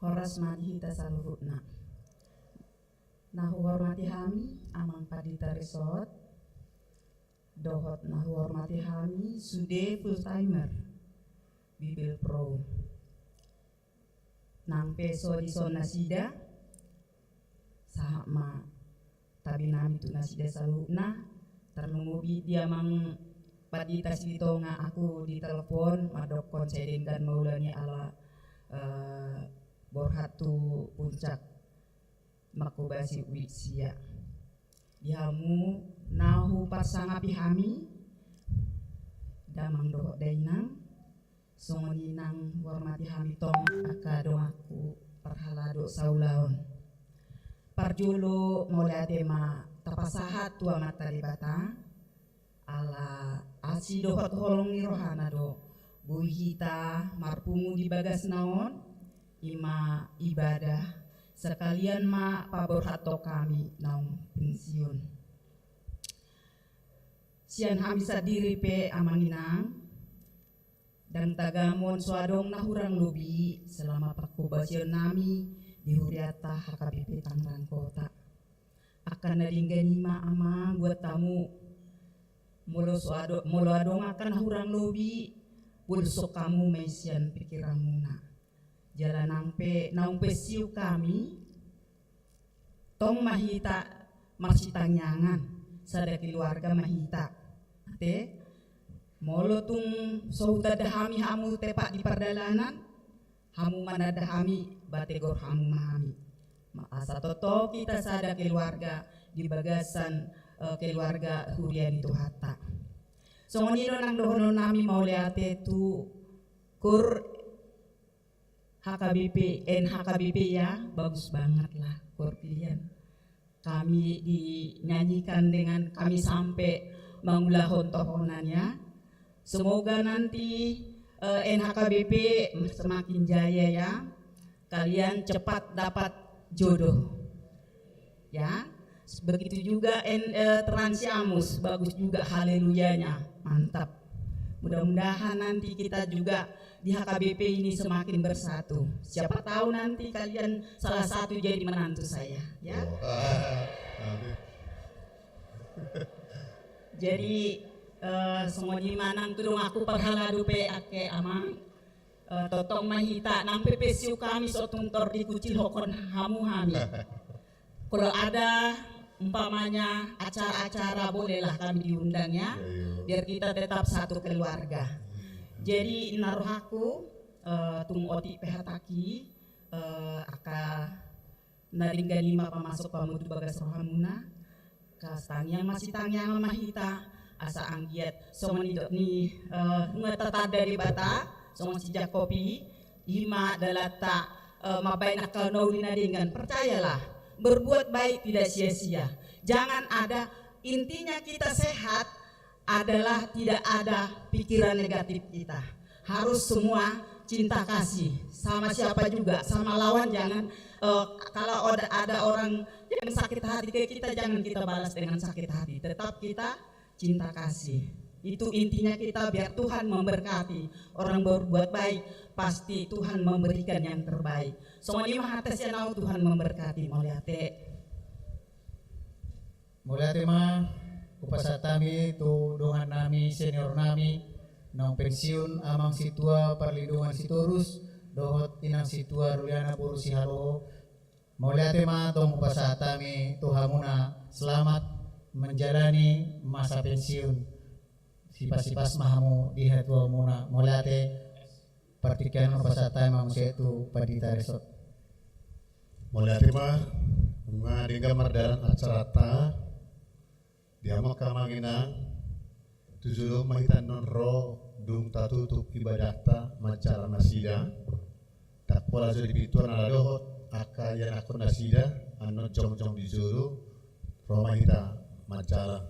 Horas ma di hita saluhutna. Na huhormati hami amang pandita Resot, dohot na huhormati hami sude full timer bibelvrouw. Nang pe so dison nasida, sahat ma tabinami tu nasida saluhutna, tarlumobi di amang pandita Silitonga, ahu ditelepon mandokkon sai denggan ma ulaon i ala eh, borhat tu puncak mangkobasi uik sia. Di hamu na huparsangapi hami, damang dohot dainang, songon i nang huhormati hami tong angka donganku parhalado saulaon. Parjolo mauliate ma tapasahat tu Amanta Debata, ala asi dohot holong ni rohana do boi hita marpungu di bagasna on, i ma ibadah, sekalian ma paborhathon hami naung pensiun. Sian hami sandiri pe amang inang, ndang tagamon so adong na hurang lobi selama pangkobasion nami di hurianta H K B P Tangerang Kota. Angka na denggan i ma amang buat hamu, molo so ado-, molo adong angka na hurang lobi, bolsok hamu ma i sian pikiranmuna. Jala nang pe naung pensiun hami, tong ma hita marsitangiangan, sada keluarga ma hita. Ate, molo tung so hutanda hami hamu tepat di pardalanan, hamu mananda hami, bategor hamu ma hami. Ma-, asa tongtong hita sada keluarga di bagasan, eh, keluarga huria ni Tuhanta. Songon i do nang dohonon nami mauliate tu kur H K B P, N H K B P ya, bagus banget lah kur kalian. Kami dinyanyikan dengan kami sampai mangulahon tohonan ya. Semoga nanti, eh, N H K B P semakin jaya ya. Kalian cepat dapat jodoh. Ya, begitu juga en-, eh, Transiamus, bagus juga haleluyanya, mantap. Mudah-mudahan nanti kita juga di H K B P ini semakin bersatu. Siapa tahu nanti kalian salah satu jadi menantu saya, ya. Wah, amin. Jadi, eh, songon i ma nang tu donganku parhalado pe ate amang, eh, tongtong ma hita nang pe pensiun hami so tung tor dikucilhon hamu hami. Kalau ada umpamanya acara-acara, bolehlah kami diundang ya. Iya, iya. Biar kita tetap satu keluarga. Jadi inna rohangku, eh, tung otik pe hatangki, eh, angka na denggan i ma pamasuk hamu tu bagas rohamuna. Asa tangiang ma sitangiangan ma hita, asa anggiat songon nidok ni, eh, nunga tatanda Debata, songon si Jakob i, i ma dalanta, eh, mambahen angka na uli na denggan. Percayalah, berbuat baik tidak sia-sia. Jangan ada, intinya kita sehat adalah tidak ada pikiran negatif kita. Harus semua cinta kasih sama siapa juga, sama lawan jangan, eh, kalau ada, ada orang yang sakit hati ke kita, jangan kita balas dengan sakit hati. Tetap kita cinta kasih. Itu intinya kita biar Tuhan memberkati. Orang berbuat baik, pasti Tuhan memberikan yang terbaik. Songon i ma hata sian au, Tuhan memberkati. Mauliate. Mauliate ma, hupasahat hami tu dongan nami, senior nami, naung pensiun, Amang Situa Parlindungan Sitorus, dohot Inang Situa Ruliana boru Sihaloho. Mauliate ma tong hupasahat hami tu hamuna, selamat menjalani masa pensiun. Sipas-sipas ma hamu di hatuamuna. Mauliate. Partingkian on hupasahat hami ma muse tu Pandita Resort. Mauliate ma, nunga denggan mardalan acaranta. Di hamu angka amang inang, tu jolo ma hita annon ro dung tatutup ibadahta manjalang nasida. Ndang pola jo di pintuan ala dohot angka ianakhon nasida, annon jongjong di jolo, ro ma hita manjalang.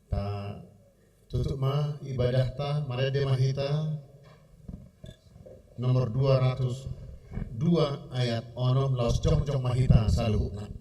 Ta tutup ma ibadahta, marende ma hita. Nomor dua ratus dua ayat onom, laos jongjong ma hita saluhutna.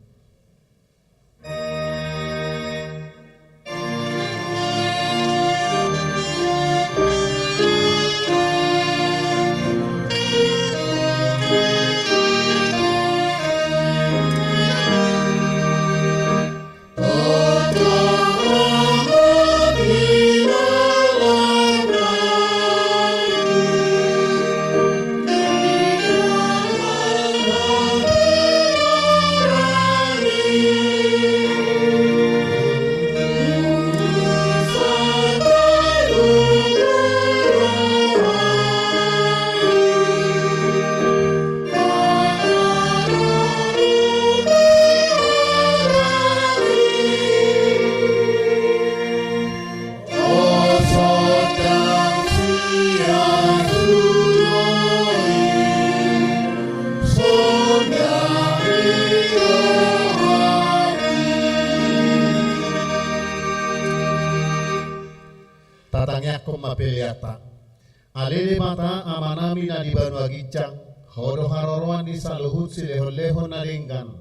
hurianta. Ale Debata Amanami na di banua ginjang, Ho do haroroan ni saluhut silehonlehon na denggan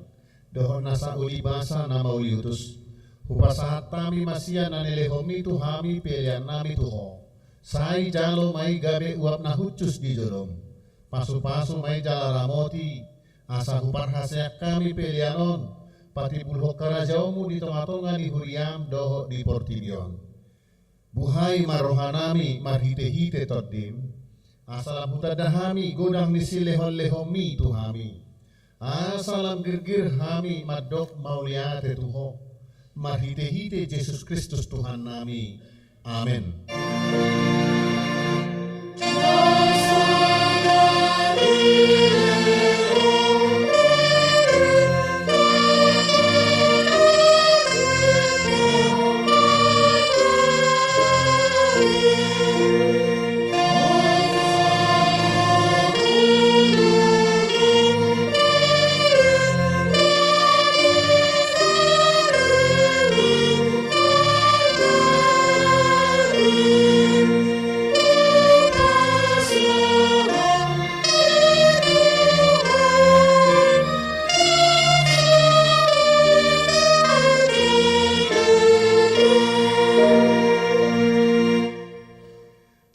dohot nasa uli basa na mauliutus. Hupasahat hami ma sian na nilehonMi tu hami peleannami tu Ho. Sai jalo ma i gabe uap na hushus di jolom. Pasupasu ma i jala ramoti, asa huparhaseang hami pelean on patimbulhon harajaonMu di tongatonga ni huriaM dohot di portibi on. Buhai ma rohanami marhitehite TondiM, asa lam hutanda hami godang ni silehonlehonMi tu hami, asa lam girgir hami mandok mauliate tu Ho, marhitehite Jesus Kristus Tuhannami. Amen.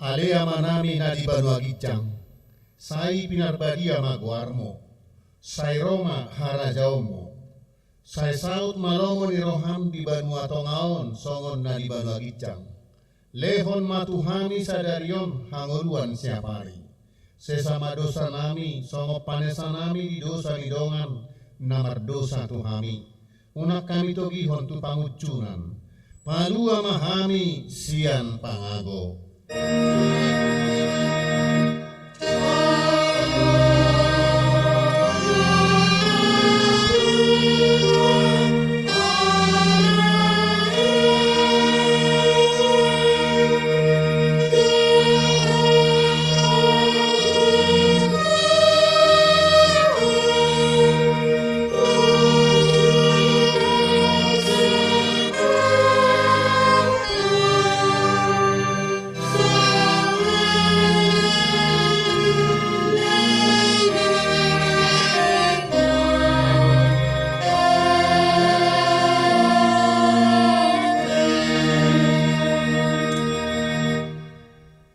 Ale Amanami na di banua ginjang, sai pinarbadia ma goarMu, sai ro ma harajaonMu, sai saut ma lomo ni rohaM di banua tonga on songon na di banua ginjang. Lehon ma tu hami sadari on hangoluan siapari. Sesa ma dosanami songon panesanami di dosa ni dongan na mardosa tu hami. Unang hami togihon tu pangunjunan. Palua ma hami sian pangago.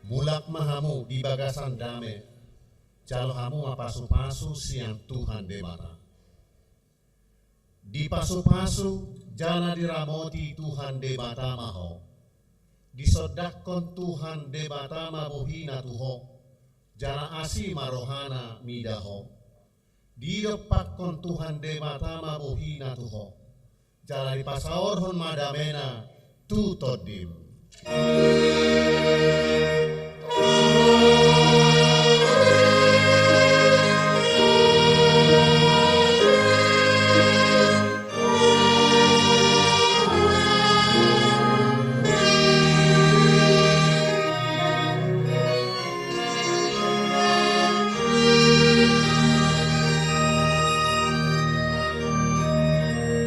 Mulak ma hamu di bagasan dame, jalo hamu ma pasupasu sian Tuhan Debata. Dipasupasu jala diramoti Tuhan Debata ma ho. Disondangkon Tuhan Debata ma bohina tu ho, jala asi ma rohana mida ho. Didompakkon Tuhan Debata ma bohina tu ho, jala dipasaorhon ma damena tu tondim.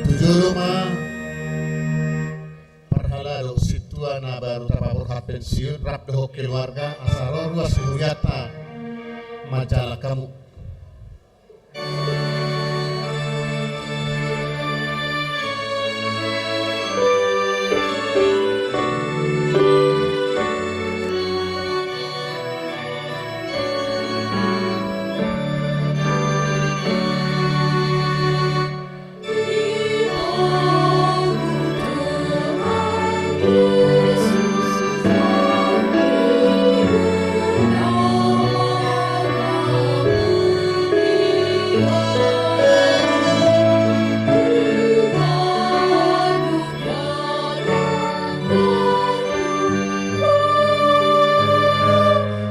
Tu jolo ma parhalado sintua na baru tapaborhat pensiun rap dohot keluarga, asa ro ruas ni hurianta manjalang hamu.